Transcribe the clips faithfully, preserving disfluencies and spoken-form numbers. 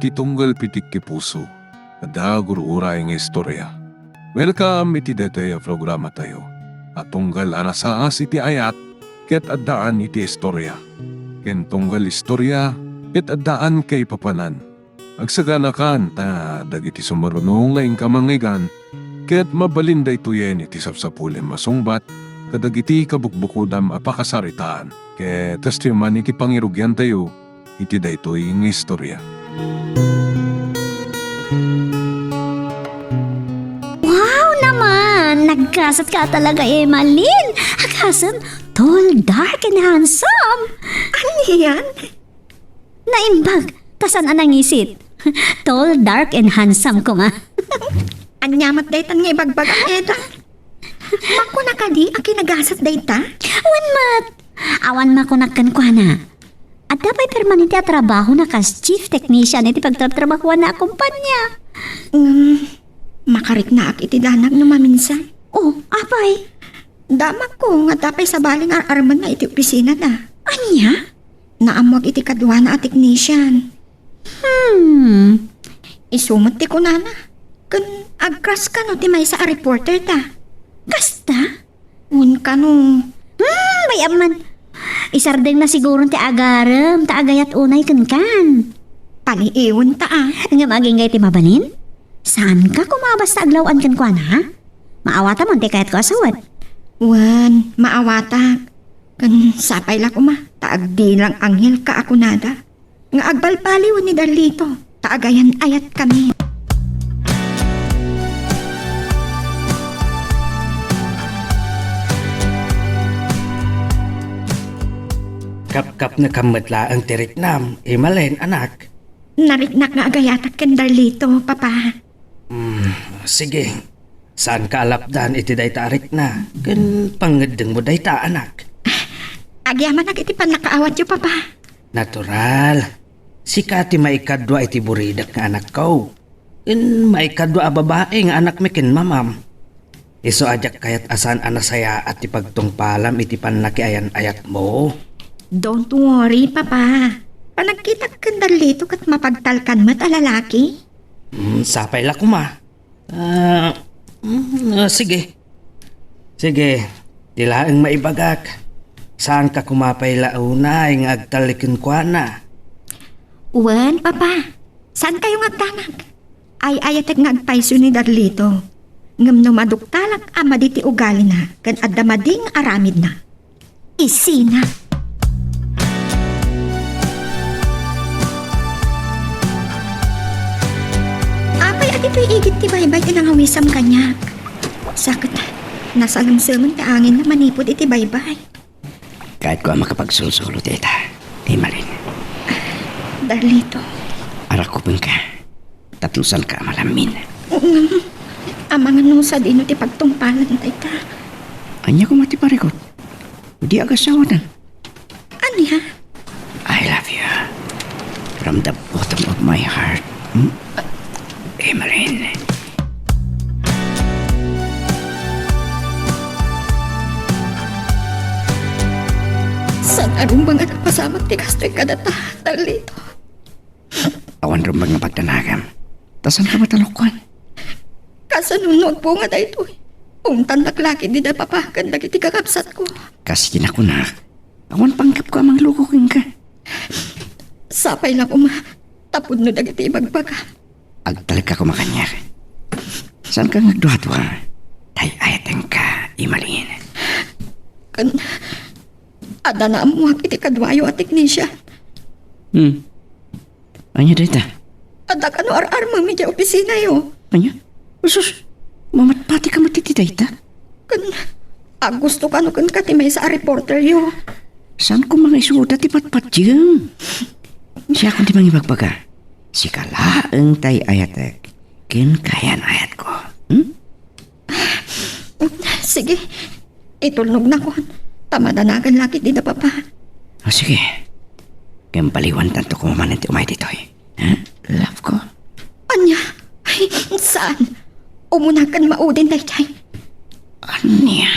ti tunggal pitik ti puso. Adda gur-uray nga istorya. Welcome iti daytoy a programatayo a tunggal a nasaas iti ayat ket addaan iti istorya, ken tunggal istorya ket addaan kaipapanan. Agsaganakan ta dagiti sumaruno nga inka mangngeggan ket mabalin daytoyen iti sapsapulem a sungbat kadagiti kabukbukodam a pakasaritaan. Ket kastoy man iti pangirugiantayo iti daytoy nga istorya. Wow naman! Nagkasat ka talaga, Emalin! Agasem, tall, dark, and handsome! Ano yan? Naimbag, ta saan a nangisit. Tall, dark, and handsome koma. Ania met daytan nga ibagbagam, Eda? Makuna kadi a kinagasat dayta? Wen met. Awan makunak kenkuana. Adda pay permanente a trabahona kas chief technician iti pagtrabtrabahoanna a kompania. Ngem, makariknaak iti danag no maminsan. Oh, apay? Damakko nga adda pay sabali nga ar-armenna iti opisinana. Ania? Naammoak iti kaduana a technician. Hmm. Isu met ti kunana. Ken agcrush kano ti maysa a reporter ta? Kasta? Wen kano. Hmm, bay-am man. Isardengna siguron ti agarem, ta agayat unay kenkan. Paliiwen ta, a. Ngem agingga iti mabalin? Saanka koma a basta aglaw-an kenkuana, ha? Maawatam ti kayatko a sawat. Wen, maawatak. Ken sapay la koma, ta agdilang anghel ka a kunada. Nga agbalbaliw ni Darlito, ta agayan-ayatkami. Kapkapnekam met laeng ti riknam, Emalin, anak. Nariknak nga agayatak ken Darlito, Papa. Hmm, sige. Saanka a lapdan iti dayta a rikna, ken pangngeddengmo dayta, anak. Agyamanak iti pannakaawatyo, Papa. Natural. Sika ti maikadua iti buridek nga anakko. Ken maikadua a babai nga anakmi ken mamam. Isu a diak kayat a saan a nasayaat ti pagtungpalam iti pannakiayan-ayatmo. Don't worry, Papa. Panagkitak ken Darlito ket mapagtalkan met a lalaki. Hmm, sapay la koma. Ah, mm, ah, sige. Sige, ti laeng maibagak. Saanka koma pay la unay nga agtalli kenkuana? Wen, Papa. Saankayo nga agdanag? Ay-ayatek nga agpayso ni Darlito. Ngem no maduktalak a madi ti ugalina ken adda madi nga aramidna, isina. Apay a ditoy igid ti baybay ti nangawisam kaniak? Sa ket, nasalemsemen ti anginna manipud iti baybay. Kayatko a makapagsulsolo dita, Emalin. Darlito. Arakupenka. Tapno saanka a malammin. Ngem, amangan no sadino ti pagtungpalan dayta. Ania koma ti parikut? Di agasawatan. Ania? I love you. From the bottom of my heart. Hmm? Emalin. Saan a rumbeng a napasamak ti kastoy kadata, Darlito? Awan rumbeng nga pagdanagam. Ta saanka matalukon? Kasano no agbunga daytoy? Untannak la ketdi da Papa ken dagiti kakabsatko. Kas kinakunak, awan panggepko a mangluko kenka. Sapay la koma, ta pudno dagiti ibagbagam. Agtalekka koma kaniak. Saanka nga agduadua. Tay-ayatenka, Emalin. Ken, adda naammoak iti kaduayo a teknisian. Hmm. Ania dayta? Adda kano ar-armem idiay opisinayo. Ania? Sus, mamatpatika met iti dayta? Ken, agusto kano kenka ti maysa a reporteryo. Saan koma nga isuda ti patpatiem? Siakon ti mangibagbaga. Sika laeng tay ayatek ken kayan-ayatko. Hmm? Sige, itulnognakon. Ta madanagan la ketdi da Papa. O, sige. Ngem baliwantanto koma manen ti umay ditoy. Ha? Love ko. Ania? Ay, saan? Umuna ken maudin daydiay. Ania?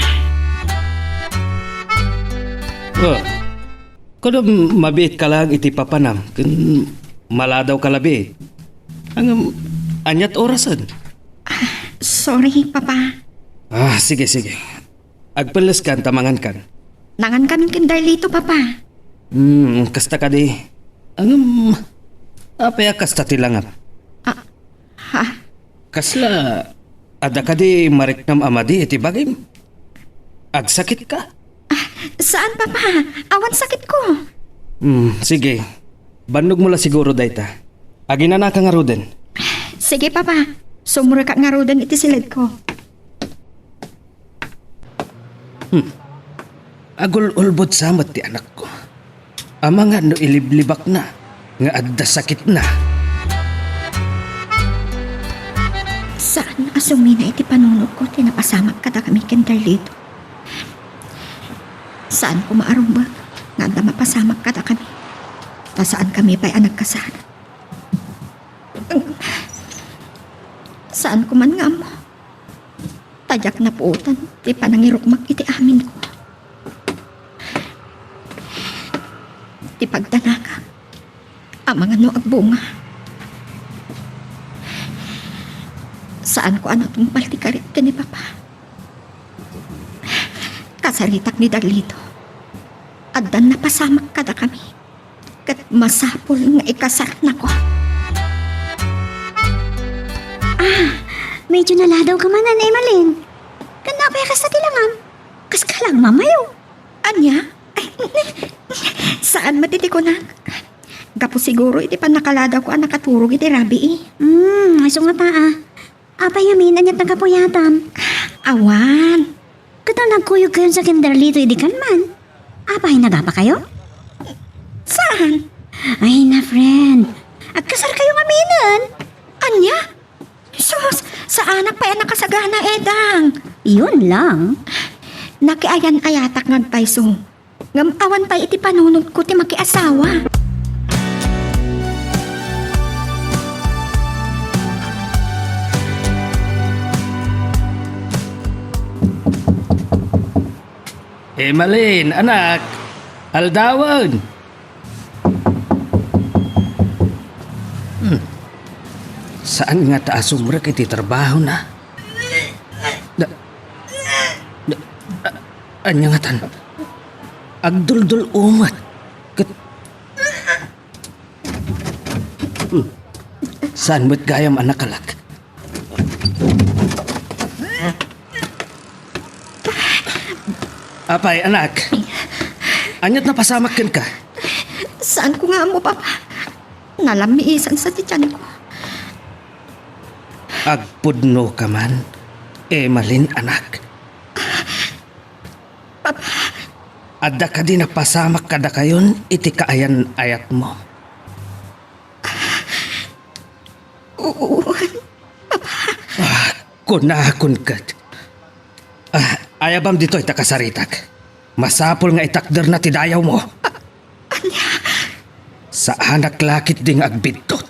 Oh, kuno mabiit ka lang iti papanam, ken maladaw ka labi. Ngem, aniat orasen? Sorry, Papa. Ah, sige, sige. Agpelleskan ta mangankan. Nangankamin ken Darlito, Papa. Hmm, kasta kadi. Ngem, apay a kasta ti langam? Ah, ha? Kasla, adda kadi mariknam a madi iti bagim? Agsakitka? Ah, saan, Papa. Awan sakitko. Hmm, sige. Bannogmo la siguro dayta. Aginanaka ngaruden. Sige, Papa. Sumrekak ngaruden iti siledko. Hmm. Agul-ulbod sa met ti anakko. Amangan no iliblibakna nga adda sakitna. Saan a sumina iti panunotko ti napasamak kadakami ken Darlito. Saan koma a rumbeng nga adda mapasamak kadakami. Ta saan kami pay a nagkasar. Saan ko man nga ammo. Ta diak napuotan ti panangirukmak iti aminko. Ti pagdanaka, amangan no agbunga. Saan ko a natungpal ti karit ken ni Papa. Kasaritak ni Darlito. Addan napasamak kadakami. Ket masapul nga ikasarnako. Ah, medyo naladaw ka man, Nanay Emalin. Ken apay a kasta ti langam? Kas ka lang mamayo. Ania? Ay, saan met iti kunak? Gapu siguro iti pannakaladaw ko a nakaturog iti rabii. Hmm, isu nga ta, ah. Apay ngamin, aniat a kapuyatam? Awan. Ket nagkuyogkayon sa ken Darlito idi kan man? Apay, nagapakayo? Saan? Ay na, friend. Agkasarkayo ngaminen. Ania? Sus, saanak pay a nakasagana, Edang. Yun lang. Nakiayan-ayatak nga agpayso. Ngem awan pay iti panunotko ti makiasawa. Emalin, anak, aldawen. Hmm. Saan ngata a sumrek iti trabahona? Da, da, a, ania ngatan? Agduldul-omet. Ket, hmm. Saan met gayam a nakalak? Apay, anak? Aniat napasamak kenka? Saan ko nga ammo, Papa. Nalammiisan sa ti tiyanko. Agpudno ka man, Emalin, anak. Papa. Adda kadi napasamak kadakayon iti kaayan-ayatmo? Wen, Papa. Ah, kunakon ket. Ah, ayabam ditoy ta kasaritak. Masapul nga itakderna ti dayawmo. Ania? Saanak la ketdi nga agbiddut.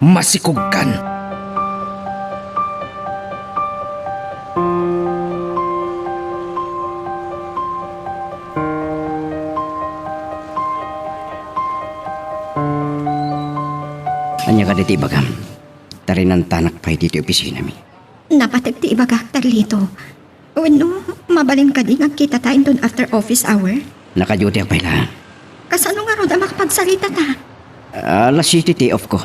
Masikogkan. Ania kadi ti ibagam? Tarinantanak pay ditoy opisinami. Napateg ti ibagak, Darlito. Wenno, mabalin kadi nga agkitata inton after office hour? Naka-duty ak pay la. Kasano ngarud a makapagsaritata? Alas siete ti off ko.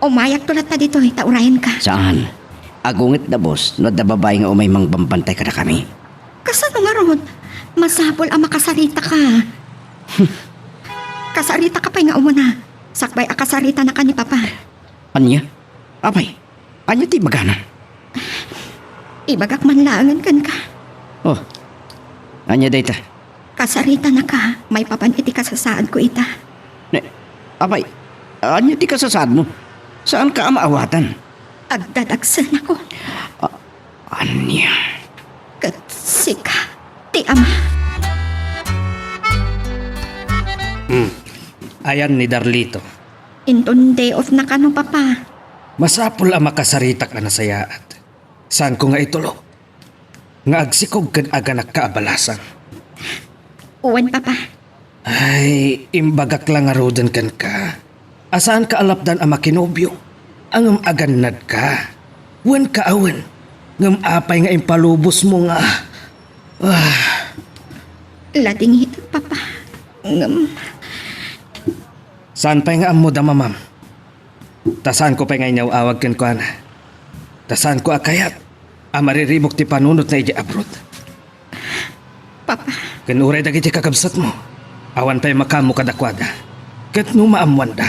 Umayakto latta ditoy, ta urayenka. Saan? Agungetna, boss, no adda babai nga umay mangbambantay kadakami. Kasano ngarud? Masapul a makasaritaka. Kasaritaka pay nga umuna. Sakbay a kasaritanaka ni Papa. Ania? Apay, ania ti ibagana? Ibagak man laengen kenka. Oh, ania dayta? Kasaritanaka, maipapan iti kasasaadko ita. Ne, apay, ania ti kasasaadmo? Saanka a maawatan? Agdadagsenakon. A-, ania? Ket sika, ti ama. Hmm. Ayan ni Darlito. Inton day off na kano, Papa? Masapul a makasaritak a nasayaat. Saanko nga itulo nga agsikog ken aganakka a balasang. Wen, Papa. Ay, imbagak la ngaruden kenka a saanka a lapdan a makinobio. Ngem agannadka. Wen ka awen. Ngem apay nga impalubosmo nga, ah. Ladingitan, Papa. Ngem saan pay nga ammoda, Mamam. Ta saanko pay nga inyaw-awag kenkuana. Ta saanko a kayat a mariribuk ti panunotna idiay abroad. Papa. Ken uray dagiti kakabsatmo, awan pay makaammo kadakuada. Ket no maammoanda,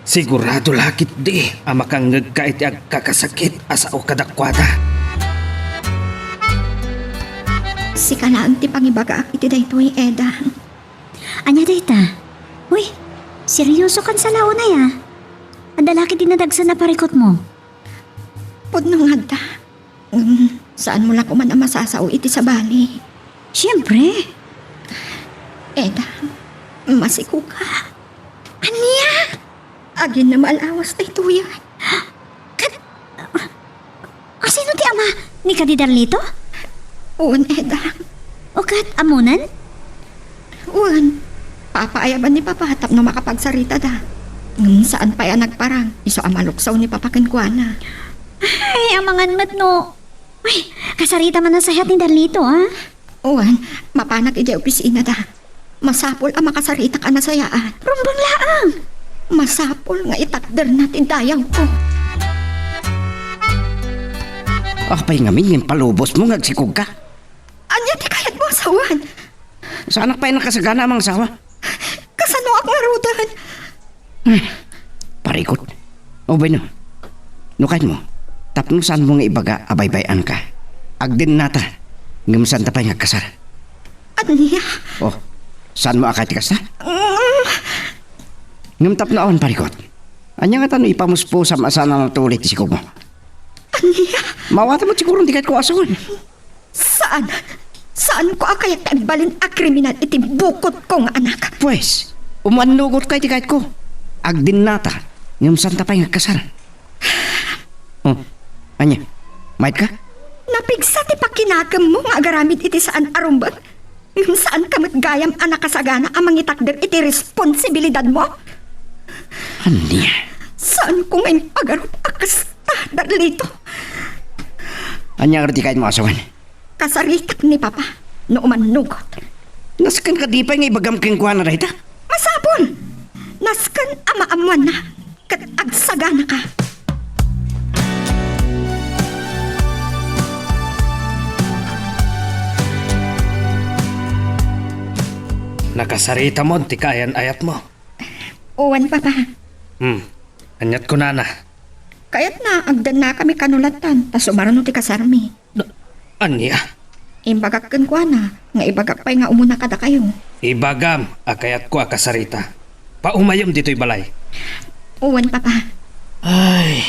sigurado la ketdi a makangngegka iti agkakasakit a sao kadakuada. Sika laeng ti pangibagaak iti daytoy, Eda. Ania dayta? Uy, seryoso kan sa launay, a. Adda la ketdi nadagsen a parikutmo? Pudno nga adda. Ngem saanmo la koman a masasao iti sabali. Siempre. Eda, masikoka. Ania? Aginna maal-awas daytoyen. Ket, asino ti ama ni kadi Darlito? Wen, Eda. O ket, ammonen? Wen, papaayaban ni Papa tapno makapagsaritada. Ngem saan pay a nagparang, isu a maluksaw ni Papa kenkuana. Ay, amangan met no. Ay, kasarita man a sayaat ni Darlito, a? Wen, mapanak idiay opisinada. Masapul a makasaritak a nasayaat. Rumbeng laeng. Masapul nga itakderna ti dayawko. Apay ngamin nga impalubosmo nga agsikogka? Ania ti kayatmo a sawen? Saanak pay nakasagana a mangasawa. Kasanoak ngaruden? Parikut. O bueno, no kayatmo, tapno saanmo nga ibaga a baybay-anka, agdennata, ngem saanta pay nga agkasar. Ania? O, saanmo a kayat ti kasta? Mm. Ngem tapno awan parikut, ania ngata no ipamuspusam a saan a natuli ti sikogmo? Ania? Maawatam met siguron ti kayatko a sawen. Saan. Saanko a kayat ti agbalin a kriminal iti bukotko nga anak. Pues, umannugotka iti kayatko. Agdennata, ngem saanta pay nga agkasar. O, ania? Mayat ka? Napigsa ti pakinakemmo nga agaramid iti saan a rumbeng. Ngem saanka met gayam a nakasagana a mangitakder iti responsibilidadmo. Ania? Saanko nga impagarup a kasta, Darlito. Ania ngarud ti kayatmo a sawen? Kasaritak ni Papa no umannugot. Nasken kadi pay nga ibagam kenkuana dayta? Masapul! Nasken a maammoanna ket agsaganaka. Nakasaritamon ti kaayan-ayatmo? Wen, Papa. Hmm. Aniat kunana? Kayatna, agdennakami kano lattan, ta sumaruno ti kasarmi. Na-, ania? Imbagak kenkuana nga ibagak pay nga umuna kadakayo. Ibagam a kayatko a kasarita. Paumayem ditoy balay. Wen, Papa. Ay,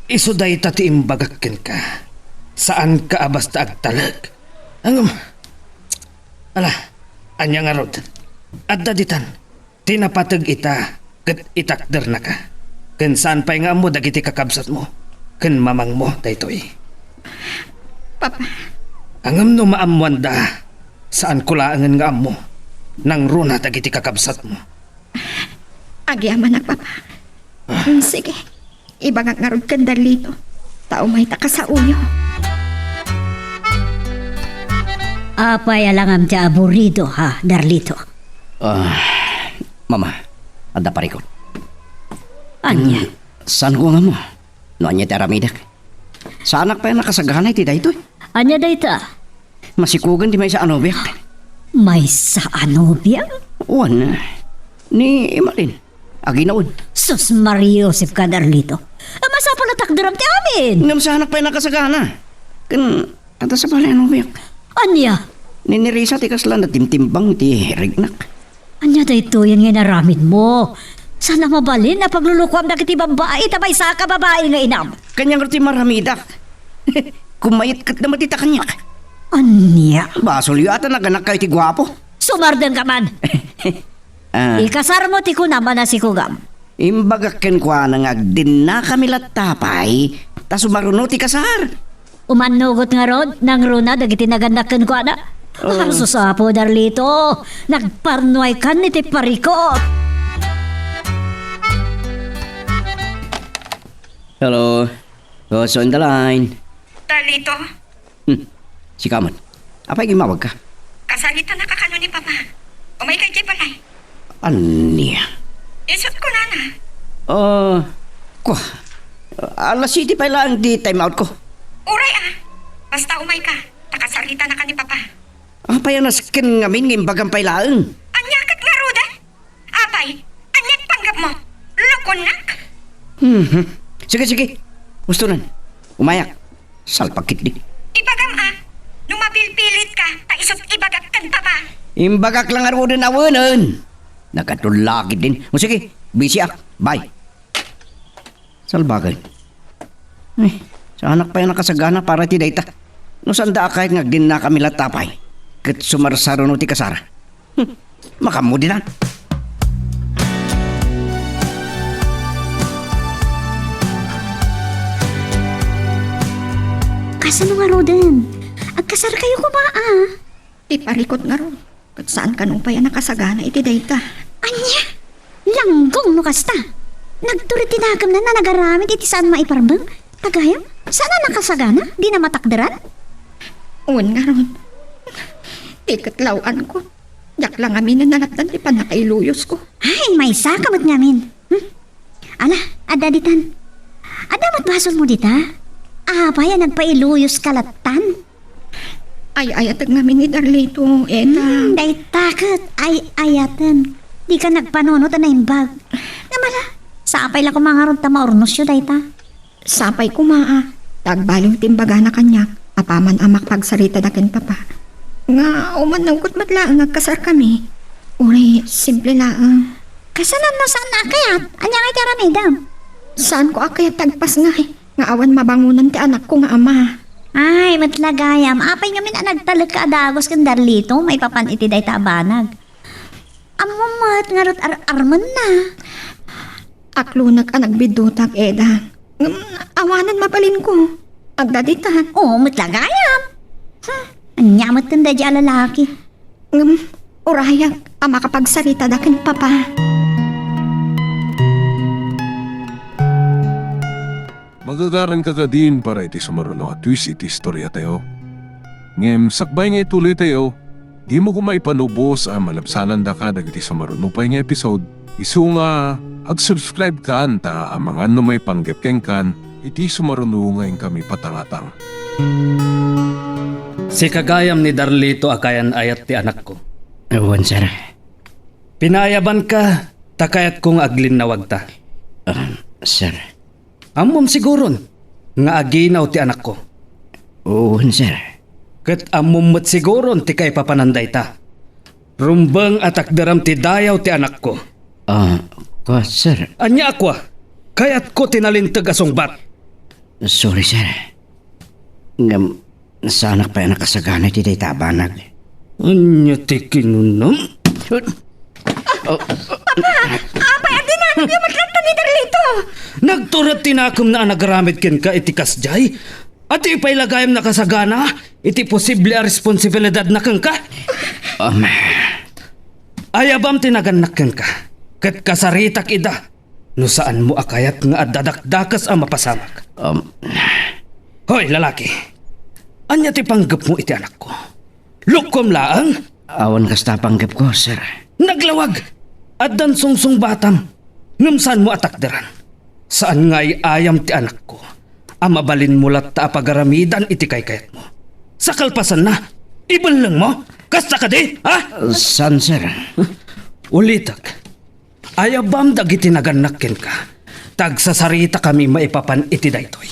isu dayta ti imbagak kenka. Saanka a basta agtalek. Ngem, ala, ania ngarud? Adda ditan. Ti napateg ita ket itakdernaka. Ken saan pay nga ammo dagiti kakabsatmo ken mamangmo daytoy. Papa. Ngem no maammoanda, saanko laengen nga ammo. Nangruna dagiti kakabsatmo. Agyamanak, Papa. Ah. Mm, sige. Ibagak ngarud ken Darlito, ta umayta kasaoyo. Apay a langam ti aburido, ha, Darlito? Ah, Mama, adda parikut. Ania? Hmm, saanko nga ammo no ania ti aramidek. Saanak pay a nakasagana iti daytoy. Ania dayta? Masikogen ti maysa a nobiak. Maysa a nobiak? Wen, ni Emalin. Aginawen. Sus, Maria Joseph ka, Darlito. A, masapul a takderam ti amin. Ngem saanak pay nakasagana. Ken, adda sabali a nobiak. Ania? Ni Nerissa ti kasla natimtimbang ti riknak. Ania daytoyen nga inaramidmo? Saan a mabalin a paglulukuam dagiti babbai ta maysa ka babai nga inam? Kaniak ngarud ti maramidak. Kumayat ket namatita kaniak. Ania? Basolyo a ta naganakkayo ti guapo. Sumardengka man. Ah. Ikasarmo ti kunam a nasikogam. Imbagak kenkuana nga agdennakami latta pay, ta sumaruno ti kasar. Umannugot ngarud, nangruna dagiti nagannak kenkuana. Oh. Arsus, Apo Darlito, nagparnuaykan iti parikut. Hello? Who's on the line? Darlito? Hmm. Sika met. Apay gimmawagka? Kasaritanaka kano ni Papa. Umayka idiay balay. Ania? Isut' kunana. Ah, kwa. Alas siete pay laeng ti time out ko. Uray a. Basta umayka. Ta kasaritanaka ni Papa. Apay a nasken ngamin nga imbagam pay laeng? Ania ket ngaruden? Apay, ania ti panggepmo? Lukonnak? Mhm. Sige, sige. Ustonen. Umayak. Salpag ketdi. Ibagam a, no mapilpilitka, ta isut' ibagak ken Papa. Imbagak la ngaruden a wenen. Nagadu la ketdin. O sige, busy ak. Bye. Salbagen. Ay, saanak pay a nakasagana para iti dayta. No saanda a kayat nga agdinnakami latta pay, ket sumarsaruno ti kasar. Hmm, makaammo ditan. Kasano ngaruden? Agkasarkayo koma a? Ti parikut ngarud, ket saan kano pay a nakasagana iti dayta. Ania? Langgong no kasta! Nagtured ti nakemna a nagaramid iti saan maiparbeng. Ta gayam, saan a nakasagana? Dina matakderan? Wen ngarud. Ti ket law-anko. Diak la ngamin a nalattan ti pannakailuyosko. Ay, maysaka met ngamin. Hmm? Ala, adda ditan. Adda met basolmo dita? Apay a nagpailuyoska lattan? Ay-ayatek ngamin ni Darlito, Eda. Hmm, dayta ket ay-ayaten. Dika nagpanunot a naimbag. Ngem ala, sapay la koma ngarud ta maurnosyo dayta. Sapay koma a, ta agbaliw ti imbagana kaniak, apaman a makapagsarita da ken Papa. Nga, umannawkot met laeng agkasarkami. Uray, simple laeng. Kasano no saan a kayat? Ania ngay ti aramidem? Saanko a kayat ti agpasngay nga awan mabangonan ti anakko nga ama. Ay, met la gayam, apay ngamin a nagtalekka a dagus ken Darlito maipapan iti dayta a banag? Ammom met ngarud ar-armenna. Aklonek a nagbiddutak, Eda. Ngem awanen mabalinko. Agdaditan. Oo, met la gayam. Hmm, ania met ken daydi a lalaki? Ngem urayak a makapagsarita da ken Papa. Magagaranka kadin para iti sumaruno a twist iti istoriatayo. Ngem sakbay nga ituloytayo, dimo koma ipanubos a malabsanandaka dagiti sumaruno pay nga episode, isu nga ag-subscribe kan ta amangan no maipanggep kenkan iti sumaruno nga inkami patangatang. Sika gayam ni Darlito a kayan-ayat ti anakko. Wen, sir. Pinaayabanka ta kayatko nga aglinnawagta. Ah, sir. Ammom siguron nga aginaw ti anakko. Wen, sir. Ket ammom met siguron ti kaipapanan dayta. Rumbeng a takderam ti dayaw ti anakko. Ah, kwa, sir. Ania a kwa? Kayatko ti nalinteg a sungbat. Sorry, sir. Ngem, saanak pay a nakasagana iti dayta a banag. Ania ti kinunam? Papa! Apay a dinanagyo met latta ni Darlito? Nagtured ti nakemna a nagaramid kenka iti kasdiay. Ania pay la gayam nakasagana iti posible a responsibilidadna kenka? Um. Ayabam ti nagannak kenka, ket kasaritak ida no saanmo a kayat nga adda dakdakes a mapasamak. Um. Hoy, lalaki! Ania ti panggepmo iti anakko? Lukkom laeng? Awan kasta a panggepko, sir. Naglawag! Addan sungsungbatam, ngem saanmo a takderan. Saan nga ay-ayam ti anakko a mabalinmo latta a pagaramidan iti kaykayatmo. Sa kalpasanna, ibellengmo? Kasta kadi, ha? Saan, sir. Ulitek, ayabam dagiti nagannak kenka, ta agsasaritakami maipapan iti daytoy.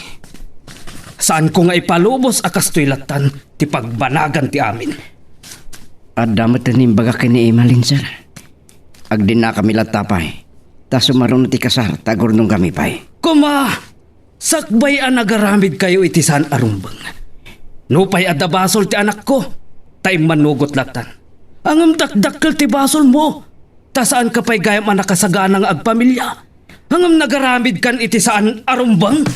Saanko nga ipalubos a kastoy lattan ti pagbanagan ti amin. Adda met ti imbagak ken ni Emalin, sir. Agdinnakami latta pay, ta sumaruno ti kasar ta agurnongkami pay. Koma, sakbay a nagaramidkayo iti saan a rumbeng. Nupay adda basol ti anakko, ta immanugot lattan. Ngem dakdakkel ti basolmo, ta saanka pay gayam a nakasagana nga agpamilia. Ngem nagaramidkan iti saan a rumbeng?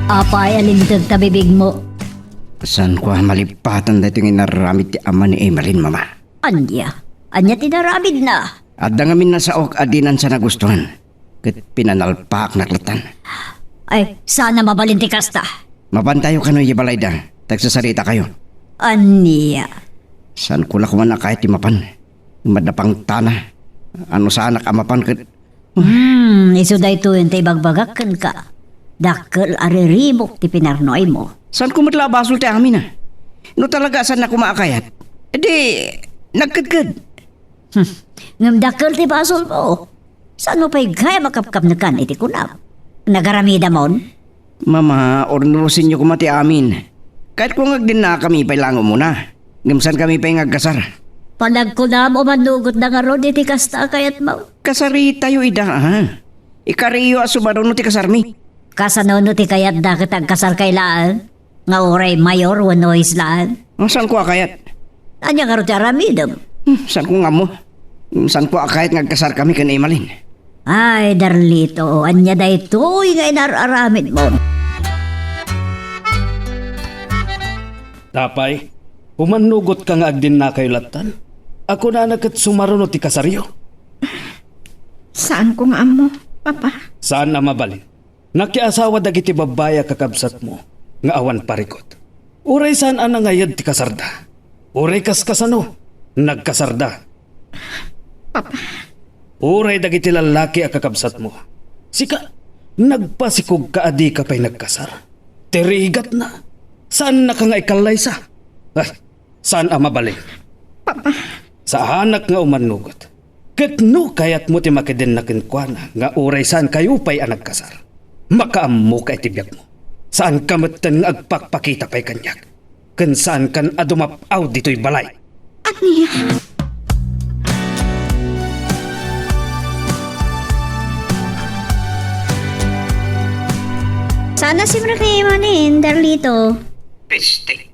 Apay a linteg ta bibigmo? Saanko a malipatan daytoy nga inaramid ti ama ni Emalin, Mama. Ania? Ania ti naramidna? Adda ngamin nasaok a dinan sa nagustuhan, ket pinanalpaaknak lattan. Ay, saan a mabalin ti kasta. Mapantayo kano idiay balayda, ta agsasaritakayo. Ania? Saanko la koma a kayat ti mapan. Madapangtana. Ano saanak a mapan ket Hmm, isu daytoyen ti ibagbagak kenka. Dakkel a riribuk ti pinarnuaymo. Saanko met la a basol ti amin, a? No talaga a saanna koma a kayat, idi nagkedked. Hmm, ngem dakkel ti basolmo. Saanmo pay gayam a kapkapnekan iti kunam? Nagaramidamon? Mama, urnurosenyo koma ti amin. Kayatko nga agdennakami pay laeng umuna. Ngem saankami pay nga agkasar. Panagkunam, umannugot da ngarud iti kasta a kayatmo. Kasaritayo ida, a. Ikariyo a sumaruno ti kasarmi. Kasano no ti kayatda ket agkasarkay laeng? Nga uray mayor wenno islaan? Saanko a kayat. Ania ngarud ti aramidem? Hmm, saanko nga ammo. Saanko a kayat nga agkasarkami ken Emalin. Ay, Darlito, ania daytoy nga inar-aramidmo? Apay, umannugotka nga agdennakayo lattan? A kunana ket sumaruno ti kasaryo? Saanko nga ammo, Papa. Saan a mabalin. Nakiasawa dagiti babbai a kakabsatmo nga awan parikut. Uray saan a nangayed ti kasarda. Uray kaskasano, nagkasarda. Papa. Uray dagiti lallaki a kakabsatmo. Sika, nagpasikogka a dika pay nagkasar. Ti rigatna, saannaka nga ikallaysa. Ah, Saan a mabalin. Papa. Saanak nga umannugot. Ket no kayatmo ti makedenna kenkuana nga uray saankayo pay a nagkasar, makaammoka iti biagmo. Saanka metten nga agpakpakita pay kaniak. Ken saankan a dumap-aw ditoy balay. Ania? Saan a simrek ni Manin, Darlito? Peste.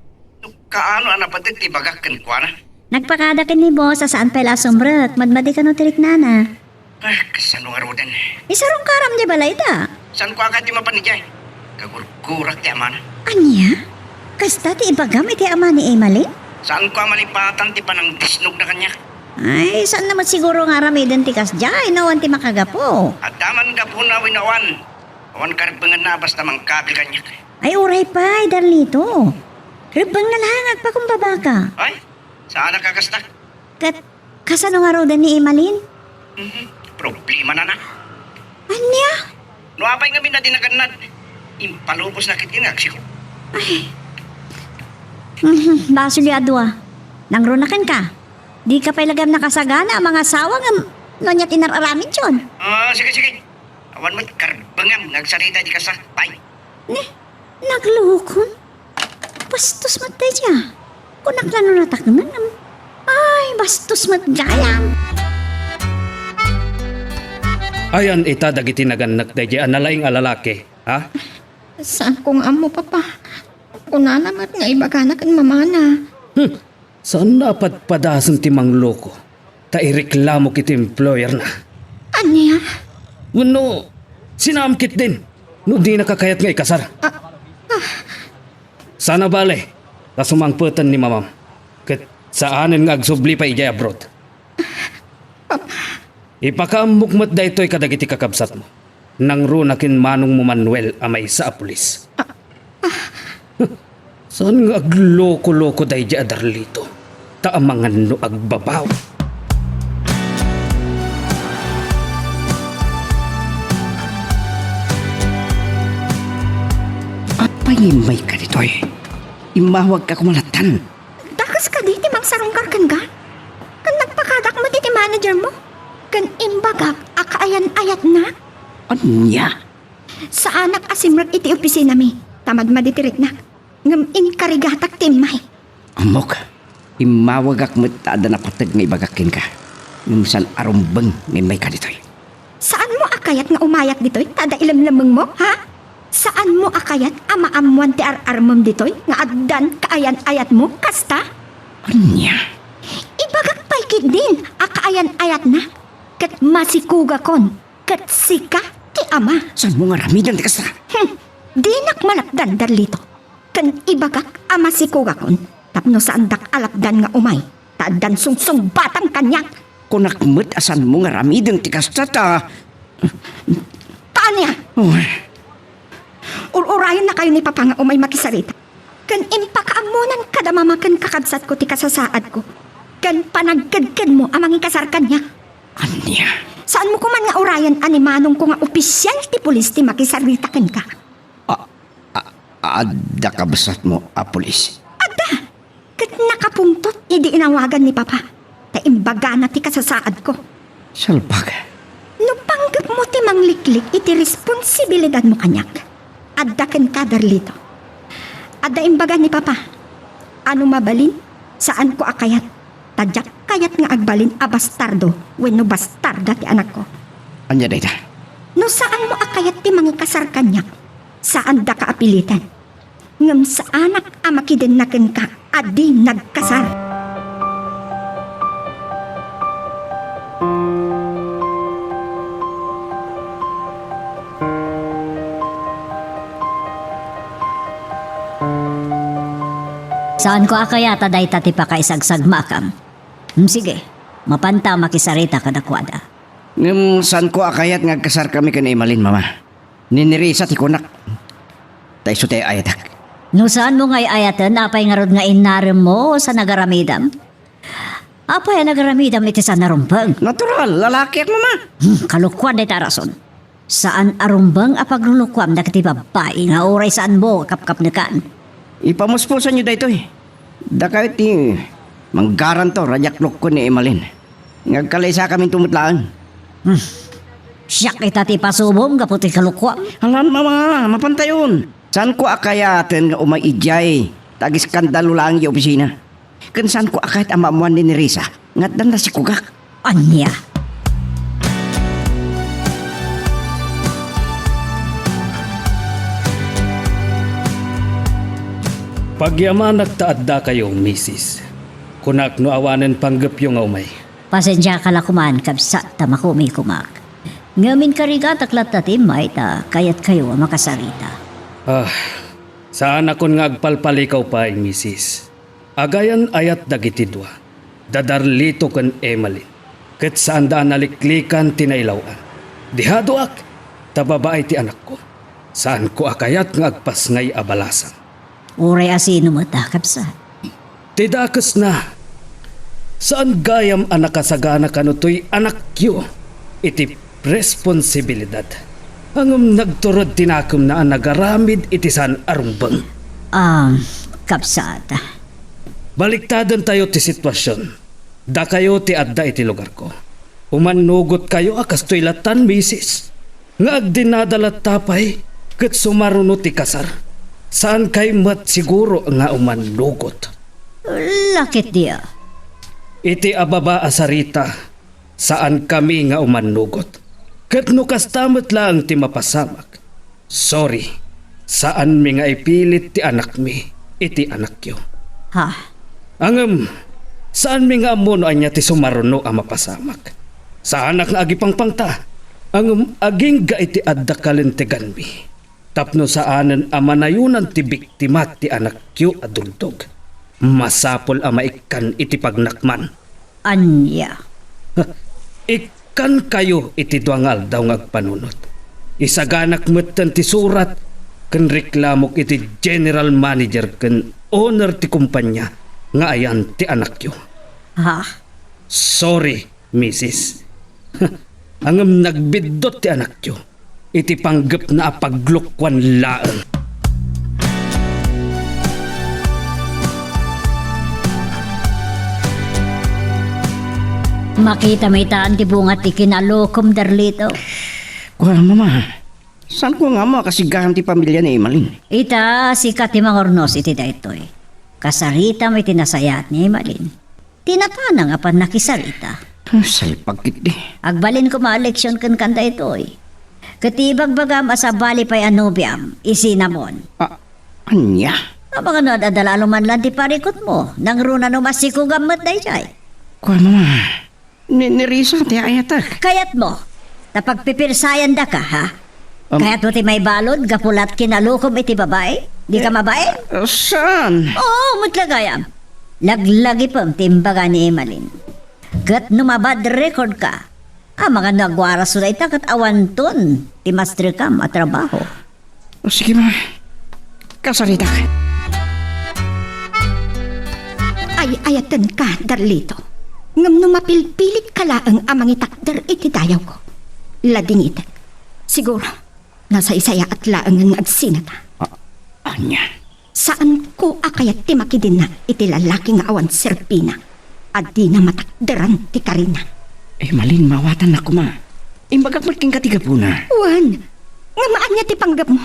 Kaano a napateg ti ibagak kenkuana? Nagpakada ken ni boss a saan pay la a sumrek, madmadi kano ti riknana. Ah, kasano ngaruden? Isarongka aram diay balayda. Saanko a kayat ti mapan idiay? Kagurgurak ti amana. Ania? Kasta ti ibagam iti ama ni Emalin? Saanko a malipatan ti panangdisnogna kaniak. Ay, saanna met siguro nga aramiden ti kasdiay no awan ti makagapu. Adda man gapuna wenno awan. Awan karebbengenna a basta mangkabil kaniak. Ay, uray pay, Darlito. Rebbengna la nga agpakumbabaka. Ay, saanak a kasta. Ket, kasano ngaruden ni Emalin? Mhm, problemana na. Ania? No apay ngamin a di nagannad, impalubosna ketdi nga agsikog. Ay. Mhm, basolyo a dua. Nangruna kenka. Dika pay la gayam nakasagana a mangasawa ngem no ania ti inar-aramidyon? Ah, sige, sige. Awan met karbengam nga agsarita iti kasta. Bye. Ne, naglukon? Bastos met daydiay. Kunak la no nataknengen. Ay, bastos met gayam. Ayan ita dagiti nagannak daydiay a nalaing a lalaki, ha? Saanko nga ammo, Papa. Kunana met nga ibagana ken mamana. Hmm. Saanna a padpadasen ti mangloko ta ireklamok iti employerna. Ania? Wenno, sinaam ketdin no dinaka kayat nga ikasar. Ah, ah. Saan a bale, ta sumangpeten ni mamam. Ket saanen nga agsubli pay idiay abroad. Papa. Ipakaammok met daytoy kadagiti kakabsatmo. Nangruna ken manongmo Manuel a maysa a pulis. Saan nga agloko-loko daydiay a Darlito? Ta amangan no agbabaw. Apay nga immayka ditoy? Immawagka koma lattan. Dakes kadi ti mangsarungkar kenka? Ken nagpakadak met iti managermo? Ken imbagak a kaayan-ayatna? Ania? Saanak a simrek iti opisinami, ta madmadi ti riknak. Ngem inkarigatak ti immay. Ammok, immawagak met ta adda napateg nga ibagak kenka. Ngem saan a rumbeng nga immayka ditoy. Saanmo a kayat nga umayak ditoy ta adda ilemlemmengmo, ha? Saanmo a kayat a maammoan ti ar-armem ditoy nga addan kaayan-ayatmo, kasta? Ania? Ibagak pay ketdin a kaayan-ayatna, ket masikogakon, ket sika ti ama. Saanmo nga aramiden ti kasta? Hmm, dinak malapdan, Darlito. Ken ibagak a masikogakon tapno saandak a lapdan nga umay, ta addan sungsungbatam kaniak. Kunak met a saanmo nga aramiden ti kasta ta... Ta ania? Uy. Ur-urayennakayo ni Papa nga umay makisarita. Ken impakaammonan kada mama ken kakabsatko ti kasasaadko ken panagkedkedmo a mangikasar kaniak. Ania? Saanmo koman nga urayen a ni manongko nga opisial ti pulis ti makisarita kenka? A, a, adda kabsatmo a pulis? Adda! Ket nakapungtot idi inawagan ni Papa, ta imbagana ti kasasaadko. Salbag. No panggepmo ti mangliklik iti responsibilidadmo kaniak, adda kenka, Darlito. Adda imbaga ni Papa, a no mabalin, saanko a kayat, ta diak kayat nga agbalin a bastardo wenno bastarda ti anakko. Ania dayta? No saanmo a kayat ti mangikasar kaniak, saandaka a piliten. Ngem saanak a makidenna kenka a di nagkasar. Saanko a kayat a dayta ti pakaisagsagmakam. Hmm, sige, mapanta makisarita kadakuada. Ngem saanko a kayat nga agkasarkami ken Emalin, Mama. Ni Nerissa ti kunak. Ta isu ti ay-ayatek. No saanmo nga ay-ayaten, apay ngarud nga inaremmo sa nagaramidam? Apay a nagaramidam iti saan a rumbeng? Natural, lalakiak, Mama. Hmm, kalokuan dayta a rason. Saan a rumbeng a paglulukuam dagiti babbai nga uray saanmo a kapkapnekan. Ipamuspusanyo daytoy. Dakayo ti manggaranto a diak lokuen ni Emalin. Nga agkalaisakaminto met laeng. Hmm. Siak ita ti ipasubom gapu ti kalokuam. Alan, Mama, mapantayon. Saanko a kayaten nga umay idiay ta agiskandalo laeng idiay opisina. Ken saanko a kayat a maammoan ni Nerissa nga addan nasikugak. Ania? Pagyamanak ta addakayo, misis. Kunak no awanen panggepyo nga umay. Pasensiaka la koman, kabsat, ta makumikomak. Ngem inkarigatak latta ti immay ta kayatkayo a makasarita. Ah, saanakon nga agpalpalikaw pay, misis. Agayan-ayat dagiti dua, da Darlito ken Emalin, ket saanda a naliklikan ti nailaw-an. Dihaduak, ta babai ti anakko. Saanko a kayat nga agpasngay a balasang. Uray a sino met a, kabsat. Ti dakesna, saan gayam a nakasagana kano toy anakyo iti responsibilidad. Ngem nagtured ti nakemna a nagaramid iti saan a rumbeng. Ah, kabsat. Baliktadentayo ti sitwasion. Dakayo ti adda iti lugarko. Umannugotkayo a kastoy lattan, misis. Nga agdinada latta pay ket sumaruno ti kasar. Saankay met siguro nga umannugot. Laketdi a. Iti ababa a sarita, saankami nga umannugot. Ket no kasta met laeng ti mapasamak, sorry, saanmi nga ipilit ti anakmi iti anakyo. Ha? Ngem, saanmi nga ammo no ania ti sumaruno a mapasamak. Saanak nga agipangpangta, ngem agingga iti adda kalenteganmi. Tapno saanen a manayonan ti biktima ti anakyo a duldog, masapul a maikkan iti pagnakman. Ania? Ikkankayo iti dua nga aldaw nga agpanunot. Isaganak metten ti surat ken reklamok iti general manager ken owner ti kompania nga ayan ti anakyo. Ha? Sorry, misis. Ngem nagbiddut ti anakyo iti panggepna a paglukuan laeng. Makitam itan ti bunga ti kinalukom, Darlito. Kua, Mama, saanko nga ammo a kasigaam ti pamilia ni Emalin? Ita, sika ti mangurnos iti daytoy. Kasaritam iti nasayaat ni Emalin. Ti napanang a pannakisarita. Ah, salpag ketdi. Agbalin koma a leksion kenka daytoy. Ket ibagbagam a sabali pay a nobiam, i Cinnamon. Ah, ania? Amangan no ad-adda la a lumanlan ti parikutmo, nangruna no masikugam met daydiay. Kua, Mama, ni, ni Risa ti ayatek. Kayatmo, ta pagpipirsayandaka, ha? Am- Kayatmo ti maibalud gapu la ta kinalukom iti babai? Dika mabain? Eh, saan? Oo, met la gayam. Laglagipem ti imbaga ni Emalin. Ket no ma-bad record ka, amangan no agwaraso dayta ket awanton ti masterkam a trabaho. O, sige, ma. Kasaritak. Ay-ayatenka, Darlito. Ngem no mapilpilit ka laeng a mangitakder iti dayawko, ladingitek. Siguro, nasaysayaat laengen nga agsinata. A-, ania? Saanko a kayat ti makidinna iti lalaki nga awan serbina a dina matakderan ti karina. Emalin, maawatan koma. Imbagak met kenka ti gapuna. Wen, ngem ania ti panggepmo?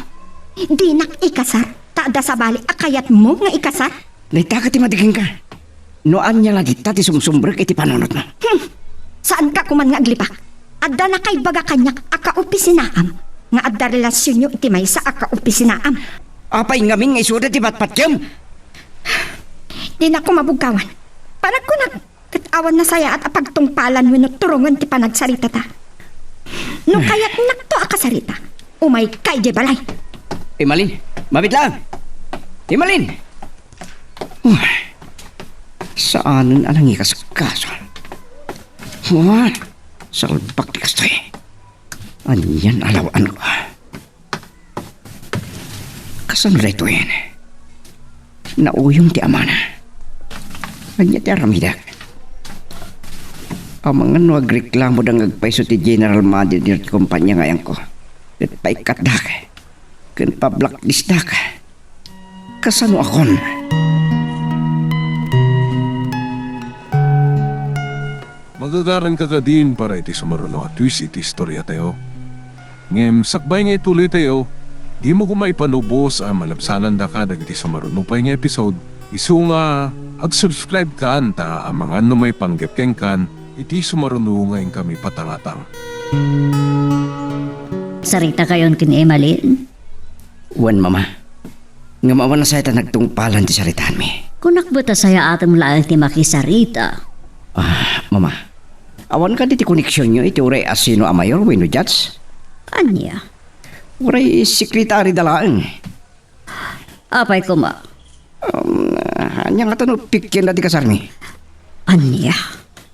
Dinak ikasar, ta adda sabali a kayatmo nga ikasar? Dayta ket ti madi kenka. No ania la dita ti sumsumrek iti panunotmo. Hmm. Saanka koman nga aglipak. Adda nakaibaga kaniak a kaopisinaam nga adda relasionyo iti maysa a kaopisinaam. Apay ngamin nga isuda ti patpatgem? Dinako mabuggawan. Panagkunak, ket awan nasayaat a pagtungpalan wenno turongen ti panagsaritata. No kayatnakto a kasarita, umayka idiay balay. Emalin, mabit laeng. Emalin! Uy, saanen a nangikaskaso. Uy, salbak ti kastoy. Anian a law-an ko. Kasano daytoyen? Nauyong ti amana. Ania ti aramidek? Amangan no agreklamo da nga agpayso ti general manager ti kompania nga ayanko. Ket paikkatdak. Ken pablacklistak. Kasano akon? Magagaran ka kadin para iti sumaruno a twist iti istoriatayo. Ngem sakbay nga ituloytayo, dimo koma ipanubos a malabsanandaka dagiti sumaruno pay nga episode, isu nga ag-subscribe kan ta amangan no maipanggep kenkan iti sumaruno nga inkami patangatang. Saritakayon ken Emalin? Wen, Mama. Ngem awan a sayaat a nagtungpalan ti saritaanmi. Kunak met a sayaatem laeng ti makisarita. Ah, Mama. Awan kadi ti koneksionyo iti uray asino a mayor wenno judge? Ania? Uray sekretary da laeng. Apay koma? Um, ania ngata no pikkienna ti kasarmi? Ania?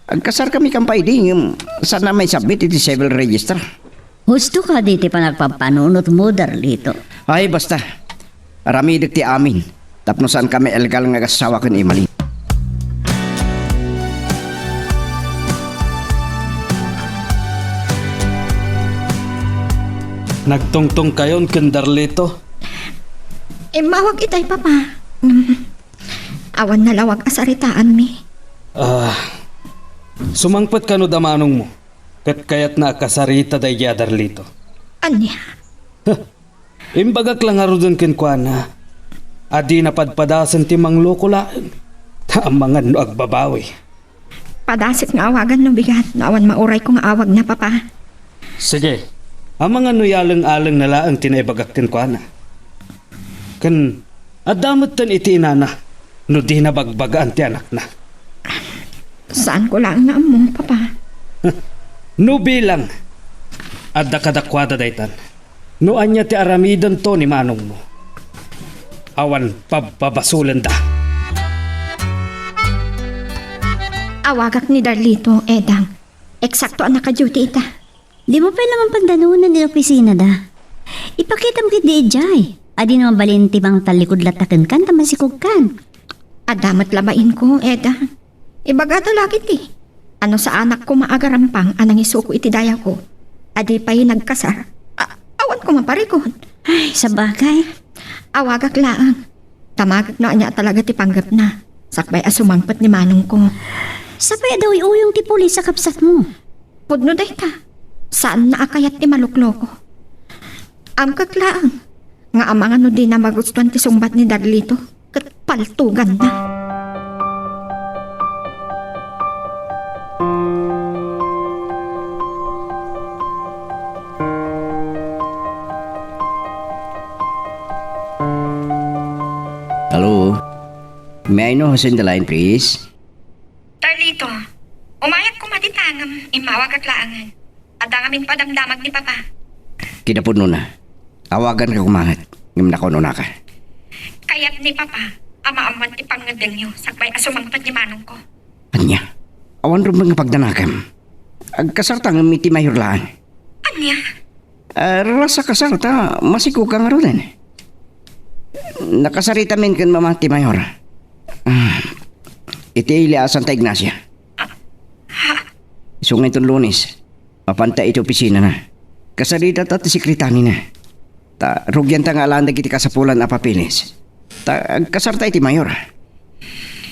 Agkasarkami kan pay idi, ngem saan a maisubmit iti civil register. Husto kadi ti panagpampanunotmo, Darlito? Ay, basta. Aramidek ti amin. Tapno saankami illegal nga agassawa ken Emalin. Nagtungtongkayon ken Darlito? Immawag itay, Papa. Mm. Awan nalawag a saritaanmi. Ah, sumangpet kano da manongmo, ket kayatna a kasarita daydiay a Darlito. Ania? Huh. Imbagak la ngaruden kenkuana a dina padpadasen ti mangloko laeng, ta amangan no agbabawi. Padasek nga awagan no bigat no awan maurayko nga awagna, Papa. Sige, amangan no ialeng-alengna laeng ti naibagak kenkuana. Ken adda metten iti inana no dina bagbagaan ti anakna. Saanko laeng nga ammo, Papa. No bilang, adda kadakuada daytan. No ania ti aramidento ni manongmo, awan pabbabasolenda. Awagak ni Darlito, Edang. Eksakto a naka-duty ita. Dimo pay la mapandanunan iti opisinada. Ipakitam ketdi idiay. Adina mabalin ti mangtallikud latta kenkan ta masikogkan. Adda met la bainko, Edang. Ibagada la ketdi a no saanak koma a garampang a nangisuko iti dayawko a di pay nagkasar, a-, awan koma parikut. Ay, sabagay. Awagak laeng. Tamagek no ania talaga ti panggepna. Sakbay a sumangpet ni manongko. Sapay a daw uyong ti pulis a kabsatmo. Pudno dayta. Saanna a kayat ti malukloko. Amkek laeng nga amangan no dina magustuan ti sungbat ni Darlito ket paltuganna. Hello? May I know who's in the line, please? Darlito, umayak koma dita ngem immawagak laengen. Adda ngamin padamdamag ni Papa. Kinapudnona. Awaganka koma met, ngem nakunonaka. Kayat ni Papa, Amaammoan ti pangngeddengyo sakbay a sumangpet ni manongko. Ania? Awan rumbeng nga pagdanagam. Agkasarta ngem iti mayor laeng. Ania? Ah, ras a kasar ta masikoka ngaruden. Nakasaritamin ken mama ti mayor. Ah, iti ili a Santa Ignacia. Ha? Isu nga inton Lunes, mapanta iti opisinana. Kasaritata ti sekretarina. Ta rugianta nga alaan dagiti kasapulan a papeles. Ta agkasarta iti mayor.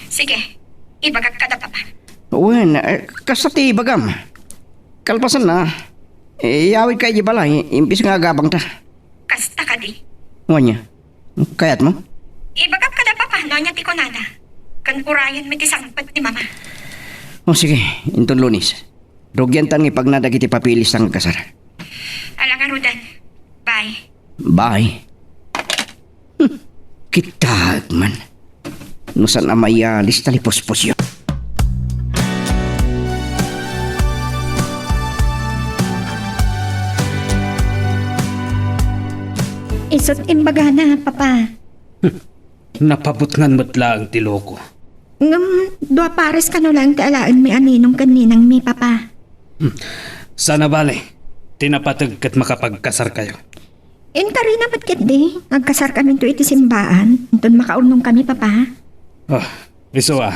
Sige, ibagak kada papa. Wen, eh, kasta ti ibagam. Kalpasanna, eh, iyawidka idiay balay, imbes nga agabangta. Kasta kadi? Wen, ania? Kayatmo? Ibagak kada papa no ania ti kunada. Ken urayenmi ti sangpet ni mama. O sige, inton Lunes. Rugiantan nga ipagna dagiti papeles ta agkasar. Ala ngaruden. Bye. Bye. Hmm. Kitak man. No saan a mayalis, talipuspusyo. Isu't imbagana, Papa. Hmm. Napabutngan met laeng ti loko. Ngem, dua pares kano laeng ti alaenmi a ninong ken ninangmi, Papa. Hmm. Saan a bale, ti napateg ket makapagkasarkayo. Inkarina met ketdi, agkasarkaminto iti simbaan, inton makaurnongkami, Papa. Ah, isu a.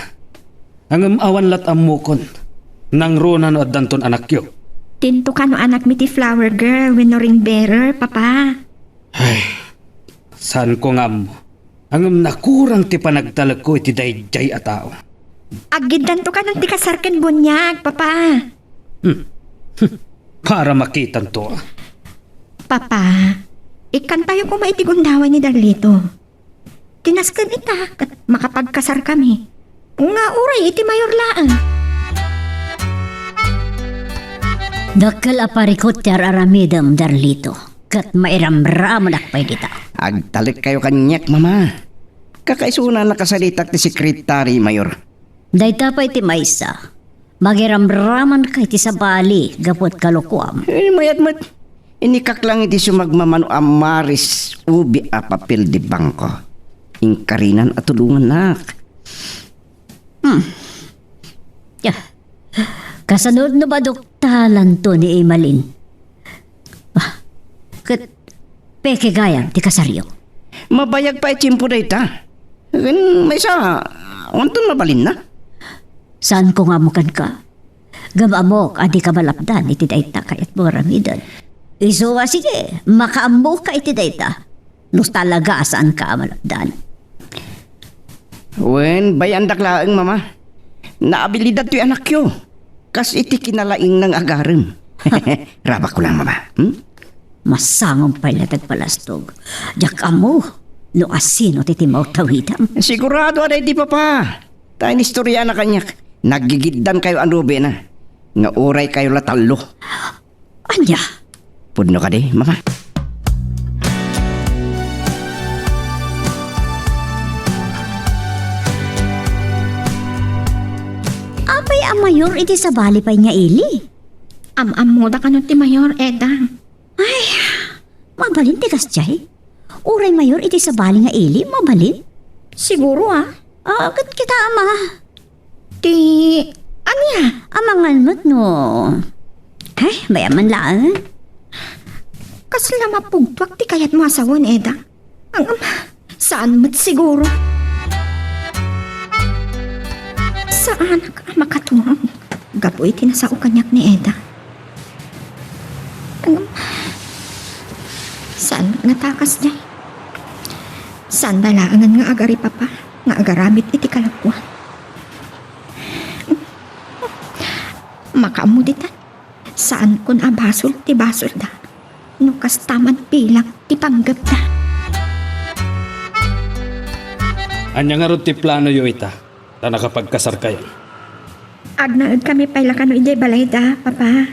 Ngem awan lat ammokon, nangruna no addanton anakyo. Dinto kano anakmi ti flower girl wenno ring bearer, Papa. Ay, saanko nga ammo. Ngem nakurang ti panagtalekko iti daydiay a tao. Aggiddanto kano ti kasar ken buniag, Papa. Hmm. Para makitanto. Papa, ikkantayo koma iti gundaway ni Darlito. Tinasken ita ket makapagkasarkami. Nga uray iti mayor laeng. Dakkel a parikut ti ar-aramidem, Darlito, ket mairamramanak pay dita. Agtalekkayo kaniak, Mama. Kakaisuna nakasaritak ti sekretari, Mayor. Dayta pay ti maysa. Magiramramanka iti sabali gapu iti kalokuam. Eh, mayat met. Inikak lang iti sumagmamano a Maris Ubi a papel de banko. Inkarinan a tulongannak. Hmm. Ya. Kasano no maduktalanto ni Emalin? Ah, ket peke gayam ti kasaryo. Mabayag pay a tiempo dayta. Ken maysa, awanton mabalinna. Saanko nga ammo kenka. Ngem ammok a dika malapdan iti dayta kayatmo nga aramiden. Isu a sige, makaammoka iti dayta. No talaga a saanka a malapdan. Wen, bay-andak laeng, Mama. Naabilidad toy anakyo. Kas iti kinalaingna nga agarem. Rabakko lang, Mama. Hmm? Masangom pay la ti agpalastog. Diak ammo no asino ti timmawtawidam. Sigurado a daydi, Papa. Ta inistoriana kaniak. Naggigiddankayo a nobena. Nga uraykayo la tallo. Ania? Pudno kadi, Mama? Apay a mayor iti sabali pay nga ili? Am-ammoda kano ti mayor, Eda. Ay, mabalin ti kasdiay? Uray mayor iti sabali nga ili, mabalin? Siguro, ah. Ah, ket kita, Ama. Ti, ania? Amangan met no. Ay, bay-am man laeng. Kasla mapugtuak ti kayatmo a sawen, Eda. Ang, saan met siguro? Saanak a makatuang gapu iti nasao kaniak ni Eda. Ang, saan met nga ta kasdiay? Saan da laengen nga agari-papa nga agaramid iti kalakuan? Makaammo ditan. Saankon a basol ti basolda no kasta man bilang ti panggepda. Ania ngarud ti planoyo ita, ta nakapagkasarkayo? Agnaedkami pay la kano idiay balayda, Papa.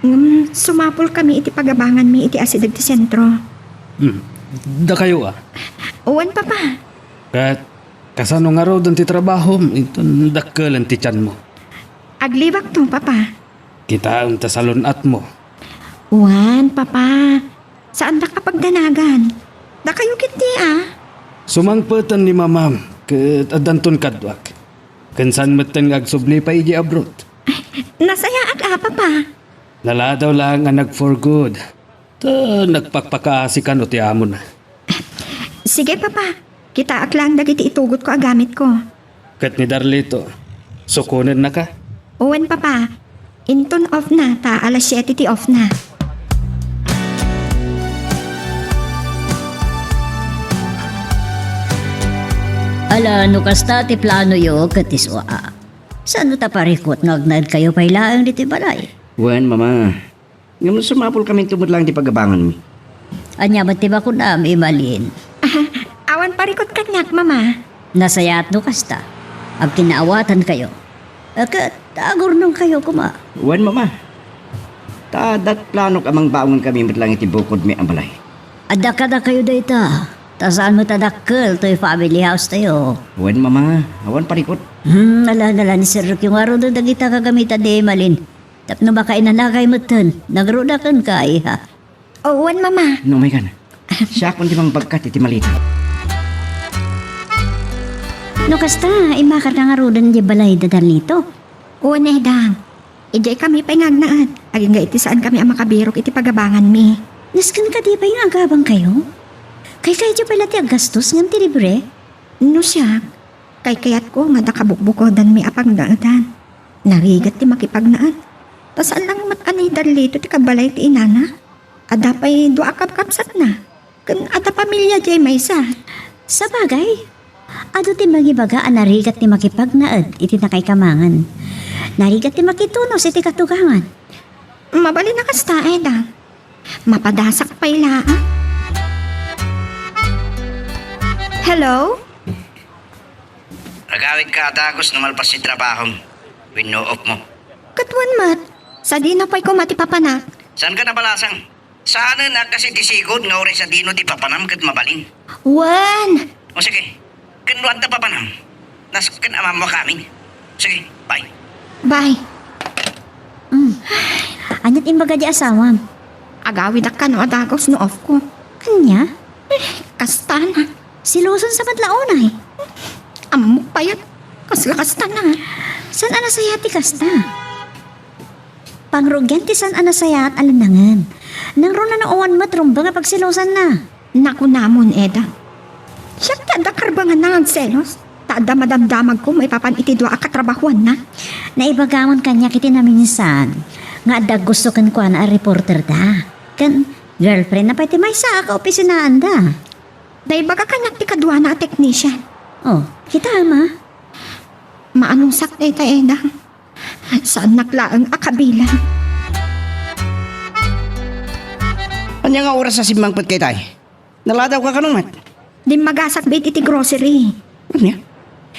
Ngem sumapulkami iti pagabanganmi iti asideg ti sentro. Hmm. Dakayo a? Wen, Papa. Ket kasano ngaruden ti trabahom inton dakkelen ti tianmo? Aglibakto, Papa. Kitaem ta salun-atmo. Wen, Papa. Saandak a pagdanagan. Dakayo ketdi a. Sumangpeten ni Mamam Ket addanton kaduak. Ken saan metten nga agsubli pay idiay abroad. Nasayaat a, Papa. Naladaw laeng a nag-for good. Ta nagpakpakaasi kano ti amona. Sige, Papa. Kitaak laeng dagiti itugotko a gamitko. Ket ni Darlito, sukonennaka? Wen, Papa. Inton off na, ta alas siete ti off na. Ala, no kasta ti planoyo ket isua, saanno ta parikut nga agnaedkayo pay laeng ditoy balay? Wen, Mama. Ngem no sumapulkaminto met laeng ti pagabanganmi. Ania met ti bakunam, Emalin? Ah, awan parikut kaniak, Mama. Nasayaat no kasta. Agkinaawatankayo. Ket agurnongkayo koma. Wen, Mama. Ta adda planok a mangbaongenkami met laeng iti bukodmi a balay. Adda kadakayo dayta. Ta saan met a dakkel toy family house tayo. Wen, Mama. Awan parikut. Hmm, ala, ala, ni Sir Roque ngaruden dagita gagamitan ni Emalin. Tapno makainanakay metten, nagruda kenka, iha. O, wen, Mama. No, may kan. Siakon ti mangbagkat iti maleta. No kasta, immakarka ngaruden idiay balay da Darlito. Wen, Edang. Idiay kami pay nga agnaed. Agingga iti saan kami a makabirok iti pagabanganmi. Nasken kadi pay nga agabangkayo? Kaykayatyo pay la ti aggastos ngem ti libre? No siak, kaykayatko nga adda kabukbukodanmi a pagnaedan. Narigat ti makipagnaed. Ta saan lang met a ni Darlito ti kabalay ti inana. Adda pay dua a kabkabsatna. Ken adda pamilia diay maysa. Sabagay, adu ti mangibaga a narigat ti makipagnaed iti nakaikamangan. Narigat ti makitunos iti katugangan. Mabalin a kasta, Eda. Mapadasak pay laeng. Hello? Agawidka a dagus no malpas ti trabahom wenno off mo. Ket wen met, sadino pay koma ti papanak? Saanka nabalasang? Saanen a kas iti sigud nga uray sadino ti papanam ket mabalin. Wen! O sige, ken no adda papanam, nasken a mammuakamin. Sige, bye. Bye. Mm. Ania ti imbaga di asawam? Agawidak kano a dagus no off ko. Ania? Eh, kastana. Seloson sa met la unay. Ammok pay a kasla kastana. Saan a nasayaat ti kasta? Pangrugian ti saan a nasayaat a lennangen. Nangruna no awan met rumbeng a pagselosanna. Nakunamon, Eda. Siak ti adda karbanganna nga agselos. Ta adda madamdamagko maipapan iti dua a katrabahuanna. Naibagam kaniak iti naminsan nga adda aggusto kenkuana a reporterda. Ken girlfriendna pay ti maysa a kaopisinaanda. Naibaga kaniak ti kaduana a technician. Oh, kita, ma. Maanusak dayta, Eda. Saannak laeng a kabilang. Ania nga oras a simmangpetka itay? Naladawka kano met? Dimmagasak met iti grocery. Ania?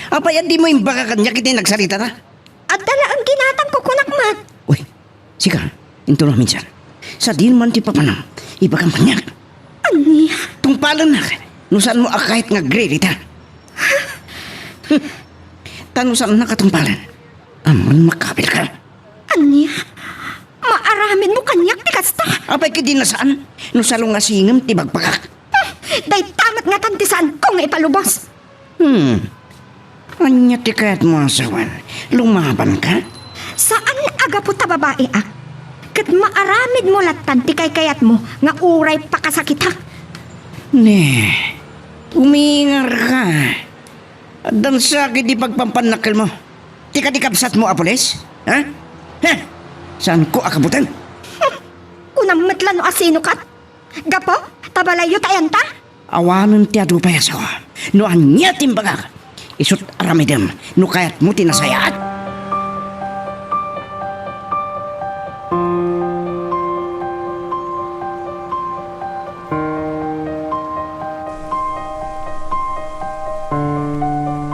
Apay a dimo imbaga kaniak iti nagsaritata? Adda laeng ginatangko, kunak met. Uy, sika, inton maminsan. Sadino man ti papanam, ibagam kaniak. Ania? Tungpalennak no saanmo a kayat nga agririta. Hmm. Ta no saannak a tungpalen, ammon makabilka. Ania? Maaramidmo kaniak ti kasta? Apay ket di nasaan no salungasingem ti bagbagak. Hmm, dayta met ngatan ti saanko nga ipalubos. Hmm. Ania ti kayatmo a sawen? Lumabanka? Saan a gapu ta babaiak. Ket maaramidmo lattan ti kaykayatmo nga uray pakasakitak. Ne, umingarka. Addan sakit ti pagpampannakkelmo. Ti kadi kabsatmo a pulis? Ha? Ha? Saanko a kabuteng? Hmm. Kunam met la no asinoka. Gapu ta balayyo ta ayanta? Awanen ti adu pay a sao. No ania ti imbagak, isut' aramidem no kayatmo ti nasayaat.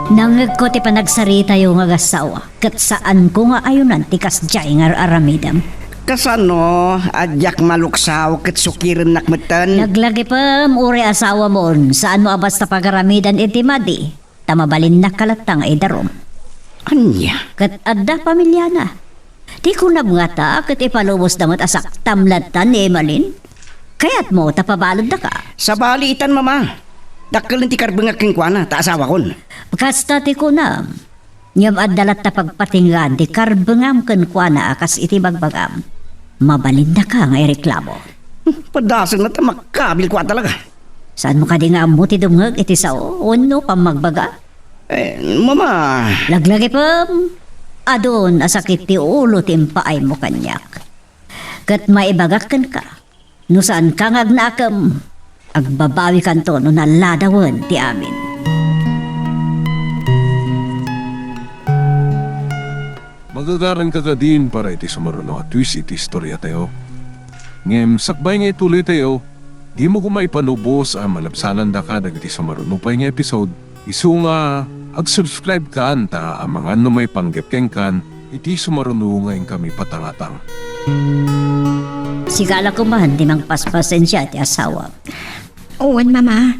Nangngegko ti panagsaritayo nga agassawa. Ket saanko nga ayonan ti kasdiay nga ar-aramidem. Kasano a diak maluksaw ket sukirennak metten? Laglagipem, uray asawamon, saanmo a basta pagaramidan iti madi, ta mabalinnakka latta nga idarum. Ania? Ket adda pamiliana. Ti kunam ngata ket ipalubosda met a saktam latta ni Emalin? Kayatmo ta pabaloddaka? Sabali itan, Mama. Dakkel ti karbengak kenkuana, ta asawakon. Kasta ti kunam. Ngem adda latta pagpatinggaan ti karbengam kenkuana a kas iti bagbagam. Mabalinnaka nga ireklamo. Hmm, padasenna ta makabilko a talaga. Saanmo kadi nga ammo ti dumngeg iti sao wenno pammagbaga? Eh, mama. Laglagipem, adun a sakit ti ulo ti impaaymo kaniak. Ket maibagak kenka, no saanka nga agnakem, agbabawikanto no nalladawen ti amin. Magagaranka kadin para iti sumaruno a twist iti istoriatayo. Ngem sakbay nga ituloytayo, dimo koma ipalubos a malabsanandaka dagiti sumaruno pay nga episode. Isu nga, ag-subscribe kan ta amangan no maipanggep kenkan iti sumaruno nga inkami patangatang. Sigala koman ti mangpaspasensia ti asawa. Wen, Mama.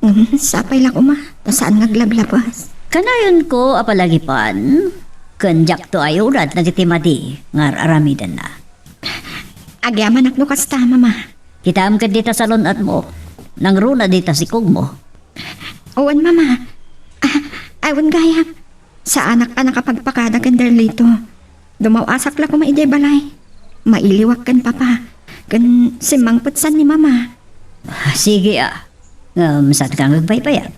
Mm, sapay la koma, ta saan nga aglablabas. Kanayonko a palagipan, ken diakto ayunan dagiti madi nga ar-aramidenna. Agyamanak no kasta, Mama. Kitaem ket dita salun-atmo. Nangruna dita sikogmo. Wen, Mama. Ah, ay, wen gayam. Saanak a nakapagpakada ken Darlito. Dumaw-asak la koma idiay balay. Mailiwak ken Papa. Ken simmangpetsan ni Mama. Ah, sige, ah. Ngem, saanka nga agbaybayag?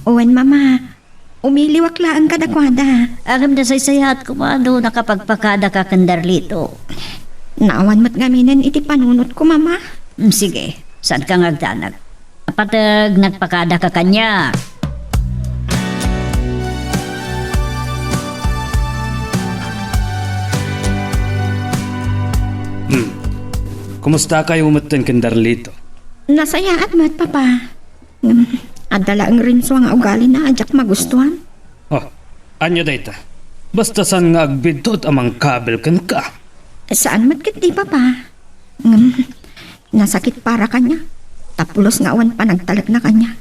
Wen, Mama. Umiliwak laeng kadakuada. Ngem nasaysayaat koma no nakapagpakadaka ken Darlito. Naawan met ngaminen iti panunotko, Mama. Mm, sige, saanka nga agdanag. Pateg, nagpakadaka kaniak. Hmm. Kumustakayo metten ken Darlito? Nasayaat met, Papa. Ngem, adda laeng rimsua nga ugalina a diak magustuan. Oh, ania dayta? Basta saan nga agbiddut a mangkabil kenka? Saan met ketdi, Papa. Ngem, nasakit para kaniak. Ta pulos nga awan panagtalekna kaniak.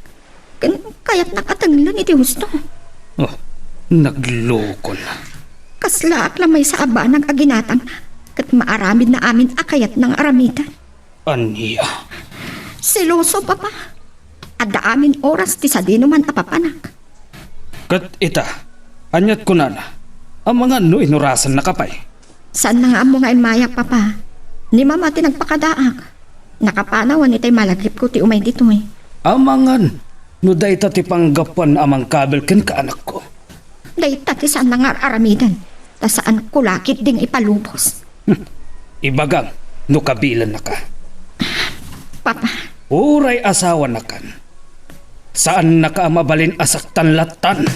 Ken kayatnak a tenglen iti husto. Oh, naglokon. Kaslaak la maysa a banag a ginatangna, ket maaramidna amin a kayatna nga aramiden. Ania? Seloso, Papa. Adda amin oras ti sadinoman a papanak. Ket ita, aniat kunana? Amangan no inurasannaka pay? Saanna nga ammo nga immayak, Papa. Ni Mama ti nagpakadaak. Nakapanawan itay malagipko ti umay ditoy. Amangan no dayta ti panggapuan a mangkabil kenka, anakko. Dayta ti saanna nga ar-aramiden, ta saanko la ketdi nga ipalubos. Hmm. Ibagam no kabilennaka. Papa. Uray asawanakan, saannaka a mabalin a saktan lattan.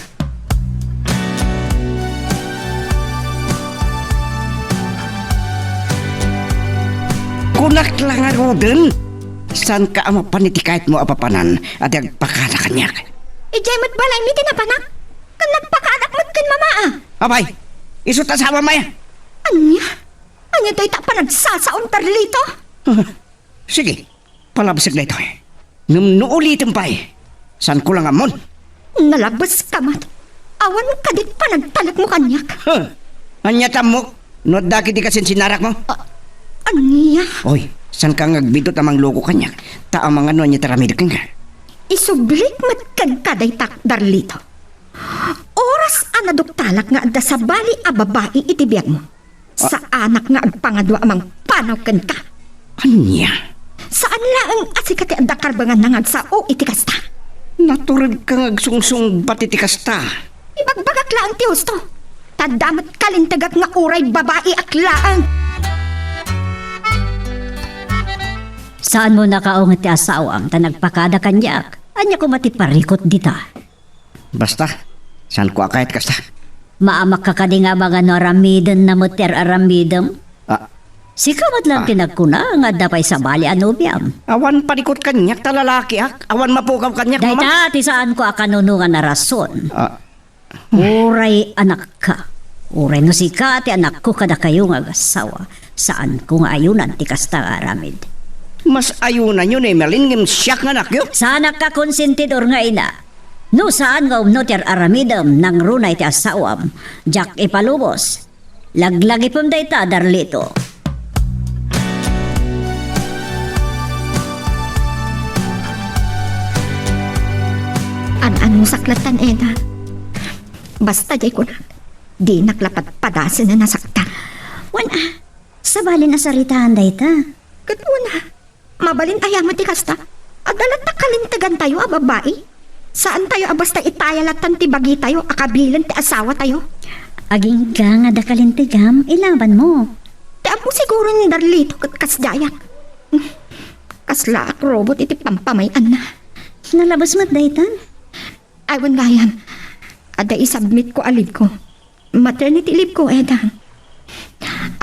Kunak la ngaruden, saanka a mapan iti kayatmo a papanan a di agpakada kaniak? Idiay met balaymi ti napanak. Ken nagpakadak met ken Mama a. Apay, isu ti asawam aya? Ania? Ania dayta a panagsasaon, Darlito? Ah, sige, palabsek daytoy. Ngem no ulitem pay, saanko la nga ammon. Nalabeska met. Awan kadit panagtalekmo kaniak. Huh. Ania ti ammok no adda ketdi kasinsinnarakmo? Ah, ania? Oy, saanka nga agbiddut a mangloko kaniak, ta amangan no ania ti aramidek kenka. Isublik met kenka dayta, Darlito. Oras a naduktalak nga adda sabali a babai iti biagmo, ah, saanak nga agpangadua a mangpanaw kenka. Ania? Saan laeng a sika ti adda karbenganna nga agsao iti kasta. Naturedka nga agsungsungbat iti kasta. Ibagbagak laeng ti husto. Ta adda met kalintegak nga uray babaiak laeng. Saanmo nakaunget ti asawam ta nagpakada kaniak? Ania koma ti parikut dita? Basta, saanko a kayat kasta. Maamakka kadi nga amangan no aramidenna met ti ar-aramidem? Ah. Sika met laeng ti nagkuna nga adda pay sabali a nobiam. Awan parikut kaniak ta lalakiak. Awan mapukaw kaniak, Mama. Dayta ti saanko a kanunongan a rason. Ah. Uray anakka. Uray no sika ti anakko kadakayo nga agasawa, saanko nga ayunan ti kasta nga aramid. Mas ayunanyo ni Emeline ngem siak nga anakyo? Saanak a konsentidor nga ina. No saan nga umno ti ar-aramidem, nangruna iti asawam, diak ipalubos. Laglagipem dayta, Darlito. An-anusak lattan, Eda. Basta diay kunak, dinak la padpadasen a nasaktan. Wen a, sabali a saritaan dayta. Ket una, mabalin aya met ti kasta? Adda latta kalintegantayo a babbai. Saantayo a basta itaya lattan ti bagitayo a kabilen ti asawatayo. Agingga nga adda kalintegam, ilabanmo. Ti ammo siguro ni Darlito ket kasdiayak. Kaslaak robot iti pampamay-anna. Nalabes met daytan? Ay, wen gayam. Adda isubmitko a leave-ko. Maternity leave-ko, Eda.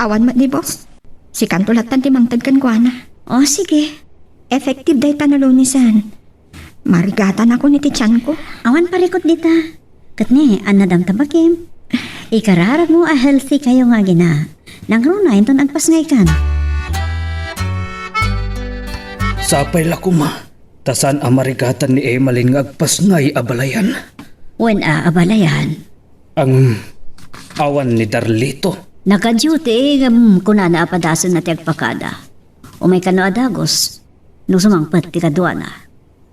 Awan met ni boss. Sikanto lattan ti mangted kenkuana. O, sige. Effective dayta no Lunesan. Marigatanakon iti tianko. Awan parikut dita. Ket ni, annadam ta bakim. Ikararagmo a healthy kayo nga agina. Nangruna inton agpasngaykan. Sapay la koma, ta saan a marigatan ni Emalin nga agpasngay a balayan. Wen a, a balayan? Ang awan ni Darlito. Naka-duty, ngem kunana a padasenna ti agpakada. Umay kano a dagus, no sumangpet ti kaduana.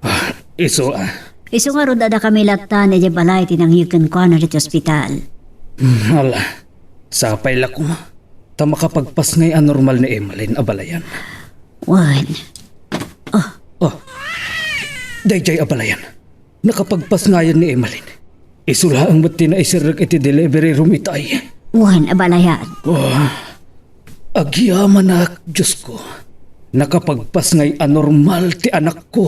Ah, isu a. Isu ngarud, adda kami latta idiay balay ti nangyeg kenkuana iti ospital. Hmm, ala, sapay la koma. Ta makapagpasngay a normal ni Emalin a balayan. Wen. Oh. Oh. Daydiay a balayan. Nakapagpasngayan ni Emalin. Isu laeng met ti naiserrek iti delivery room itay. Wen a balayan. Oh. Agyamanak, Diosko. Nakapagpasngay a normal ti anakko.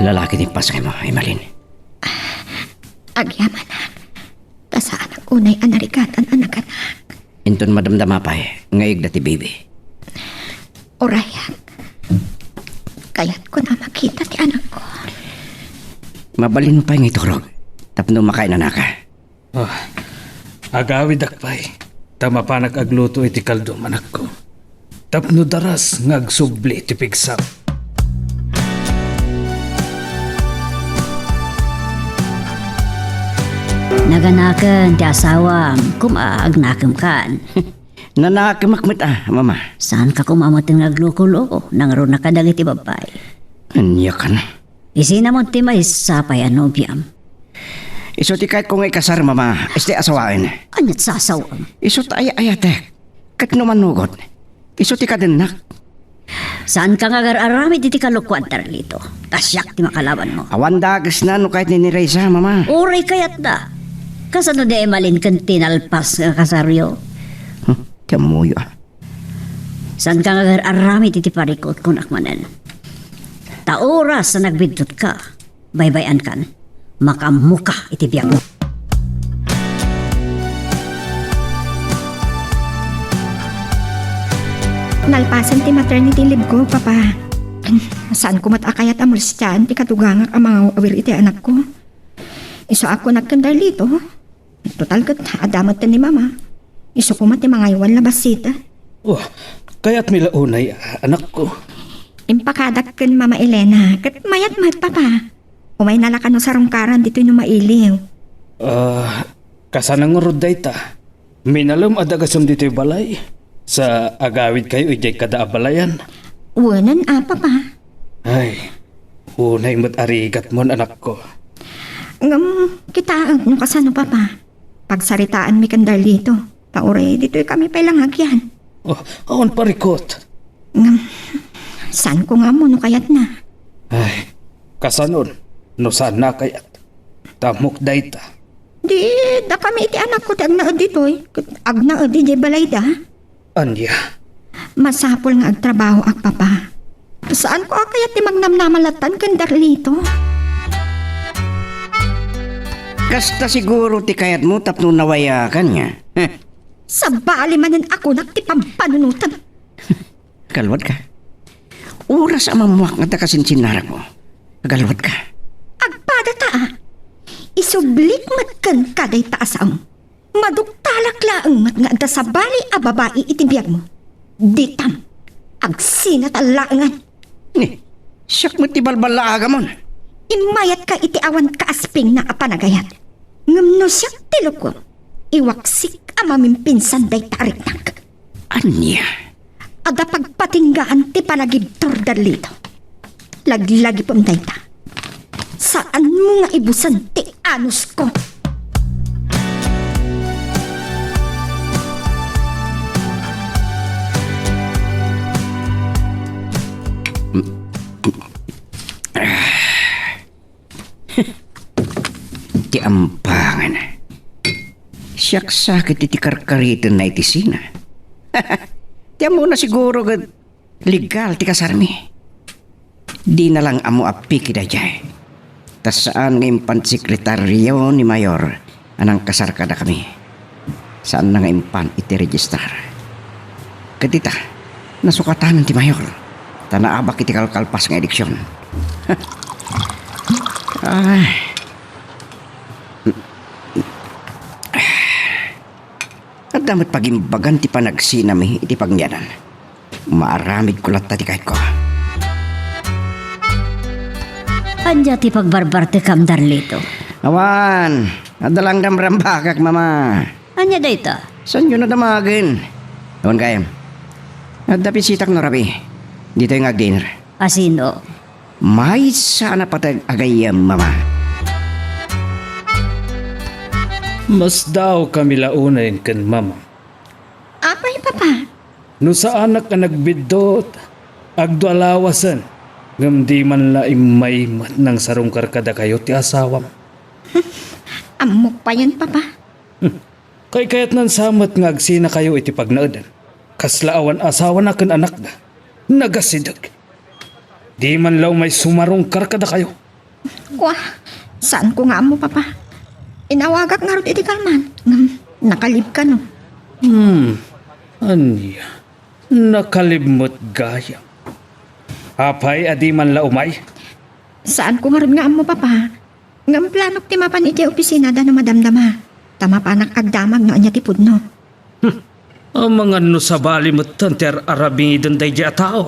Lalaki ti pasngaymo, Emalin. Agyamanak. Ta saanak unay a narigatan a naganak. Inton madamdama pay nga igda ti baby. Uray, kayatkon a makita ti anakko. Mabalin pay nga iturog tapno makainanaka. Oh, agawidak pay, ta mapanak agluto iti kaldom, anakko. Tapno daras nga agsubli ti pigsam. Naganaken ti asawam, koma, agnakemkan. Nanakemak met a, Mama. Saanka koma met nga agluko-luko, nangruna kadagiti babbai. Ania kan? Isina met ti maysa pay a nobiam. Isu ti kayatko nga ikasar, Mama, isu ti asawaen. Aniat sasawam? Isu ti ay-ayatek. Ket no manugot, isu ti kadennak. Saanka nga agar-aramid iti kalokoan, Darlito. Ta siak ti makalabanmo. Awan dagesna no kayat ni Nerissa, Mama. Uray kayatda. Kasano ni Emalin ken ti nalpas nga kasaryo? Hmm, ti ammoyo, ah. Saanka nga agar-aramid iti parikut, kunak manen. Ta oras a nagbiddutka, baybay-ankan, makaammoka iti biagmo. Nalpasen ti maternity leave ko, Papa. Saanko met a kayat a molestiaan ti katugangak a mangawawir iti anakko. Isu a kunak ken Darlito. Total ket adda met ni Mama. Isu koma ti mangaywan la bassit. Oh, kayatmi la unay, anakko. Impakadak ken Mama Elena, ket mayat met, Papa. Umayna la kano sarungkaran ditoy no mailiw. Ah, kasano ngarud dayta? Minalem a dagasem ditoy balay? Sa agawidkayo idiay kada a balayan? Wenen a, Papa. Ay, unay met a rigatmon, anakko. Ngem, kitaek no kasano, Papa. Pagsaritaanmi ken Darlito. Ta uray ditoy kami pay la nga agyan. Oh, awan parikut. Ngem, saanko nga ammo no kayatna. Ay, kasanon, no saanna a kayat? Ta ammok dayta. Di, dakami iti anakko ti agnaed ditoy. Ket agnaed idiay balayda. Ania? Masapul nga agtrabahoak, Papa. Saanko a kayat ti magnamnama lattan ken Darlito. Kasta siguro ti kayatmo tapno nawayakan nga. Heh. Sabali manen a kunak ti pampanunotem. Agalwadka. Oras a mammuak nga adda kasinsinnarakmo. Agalwadka. Agpadata, a. Isublik met kenka dayta a saom. Maduktalak laeng met nga adda sabali a babai iti biagmo. Ditam, agsinata laengen. Ni, siak met ti balballaagamon. Immayatka iti awan kaaspingna a panagayat. Ngem no siak ti lukom, iwaksik a mamimpinsan dayta a riknak. Ania? Adda pagpatinggaan ti panagibtur, Darlito. Laglagipem dayta. Saanmo nga ibusen ti anusko. Ti ampangan. Siak sa ket iti karkaritenna iti sina. Ti ammona siguro ket legal ti kasarmi. Dina lang ammo a piki daydiay. Ta saan nga impan sekretario ni Mayor a nangkasar kadakami. Saanna nga impan iti register. Ket ita, nasukatanan ti Mayor. Ta naabak iti kalkalpas nga eleksion. Ay. Adda met pagimbagan ti panagsinami iti pagniadan. Maaramidko latta ti kayatko. Ania ti pagbarbartekam, Darlito? Awan, adda lang ramrambakak, Mama. Ania dayta? Saanyo a damagen? Awan gayam. Adda bisitak no rabii. Ditoy nga agdinner. A sino? Maysa a napateg a gayyem, Mama. Masdaawkami la unayen ken Mama. Apay, Papa? No saanak a nagbiddut, agdua lawasen, ngem di man la immay met nangsarungkar kadakayo ti asawam. Ammok payen, Papa. Hmm. Kaykayatnan sa met nga agsinakayo iti pagnaedan. Kasla awan asawana ken anakda. Nagasideg. Di man la umay sumarungkar kadakayo. Kua, saanko nga ammo, Papa. Inawagak ngarud iti kalman, ngem nakalib kano. Hmm, ania? Nakalib met gayam. Apay a di man la umay? Saanko ngarud nga ammo, Papa. Ngem planok ti mapan iti opisinada no madamdama, ta mapanak agdamag no ania ti pudno. Hmm. Amangan no sabali metten ti ar-aramiden daydiay a tao.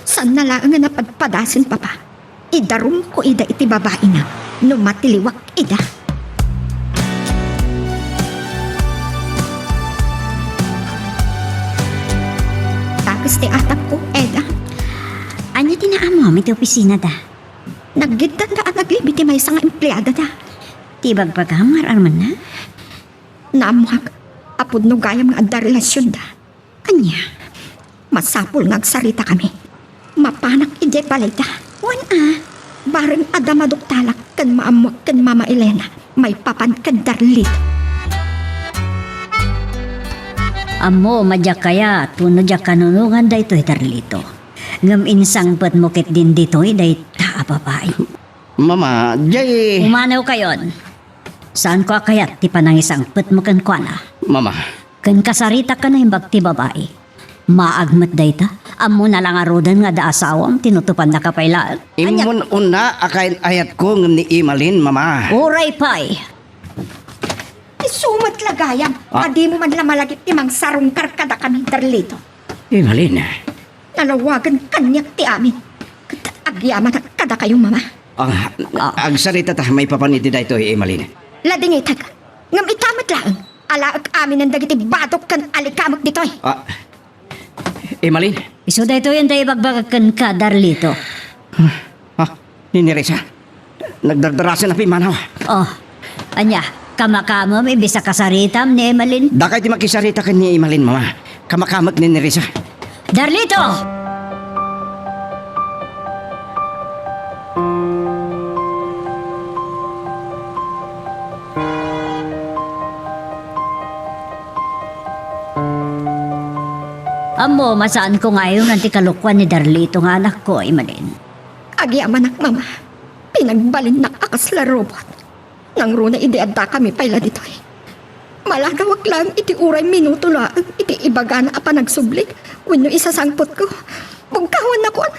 Saanna laeng a napadpadasen, Papa. Idarumko ida iti babaina no matiliwak ida. Dakes ti atapko, Eda. Ania ti naammoam iti opisinada? Naggiddanda a naglib iti maysa nga empleadada. Ti ibagbagam nga ar-armenna? Naammoak a pudno gayam nga adda relasionda. Ania? Masapul nga agsaritakami. Mapanak idiay balayda. Wen a, bareng adda maduktalak ken maammoak ken Mama Elena, maipapan ken Darlito. Ammom a diak kayat wenno diak kanunongan daytoy, Darlito. Ngem insangpetmo ketdin ditoy dayta a babai. Mama, diay... Umanawkayon. Saanko a kayat ti panangisangpetmo kenkuana. Mama. Ken kasaritak a naimbag ti babai. Maag met dayta. Ammona la ngaruden nga adda asawam, tinutupannaka pay laeng. Ania? Immon unna a kayn-ayatko ngem ni Emalin, Mama. Uray pay. Isu met la gayam. Ah. A dimo man la malagip ti mangsarungkar kadakami, Darlito. Emalin. Nalawagen kaniak ti amin. Ket agyamanak kadakayo, Mama. Ah, ah, agsaritata maipapan iti daytoy, Emalin. Ladingitek. Ngem ita met laeng, alaek aminen dagiti badok ken alikamek ditoy. Ah, Emalin. Isu daytoy anda ibagbagak kenka, Darlito. Ah, ni Nerissa. Nagdardarasen a pimmanaw. Oh, ania, kamakamem, ibisa kasaritam ni Emalin? Dakay ti makisarita ken ni Emalin, Mama. Kamakamek ni Nerissa. Darlito! Ammom a saanko nga ayonan ti kalokuan ni Darlito nga anakko, Emalin. Agyamanak, Mama. Pinagbalinnak a kasla robot. Nangruna idi addakami pay la ditoy. Malagawak laeng iti uray minuto laeng iti ibagana a panagsubli wenno isasangpetko. Bugkawannakon.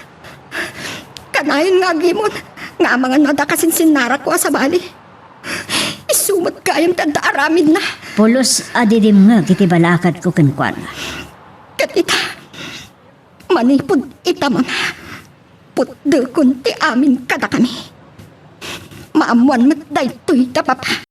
Kanayon nga agimon nga amangan no adda kasinsinnaratko a sabali. Isu met gayam ti adda aramidna. Pulos a didimngeg iti balakadko kenkuana. Ket ita, manipud ita, Mama, putdekon ti amin kadakami. Maammoan met daytoy da Papa.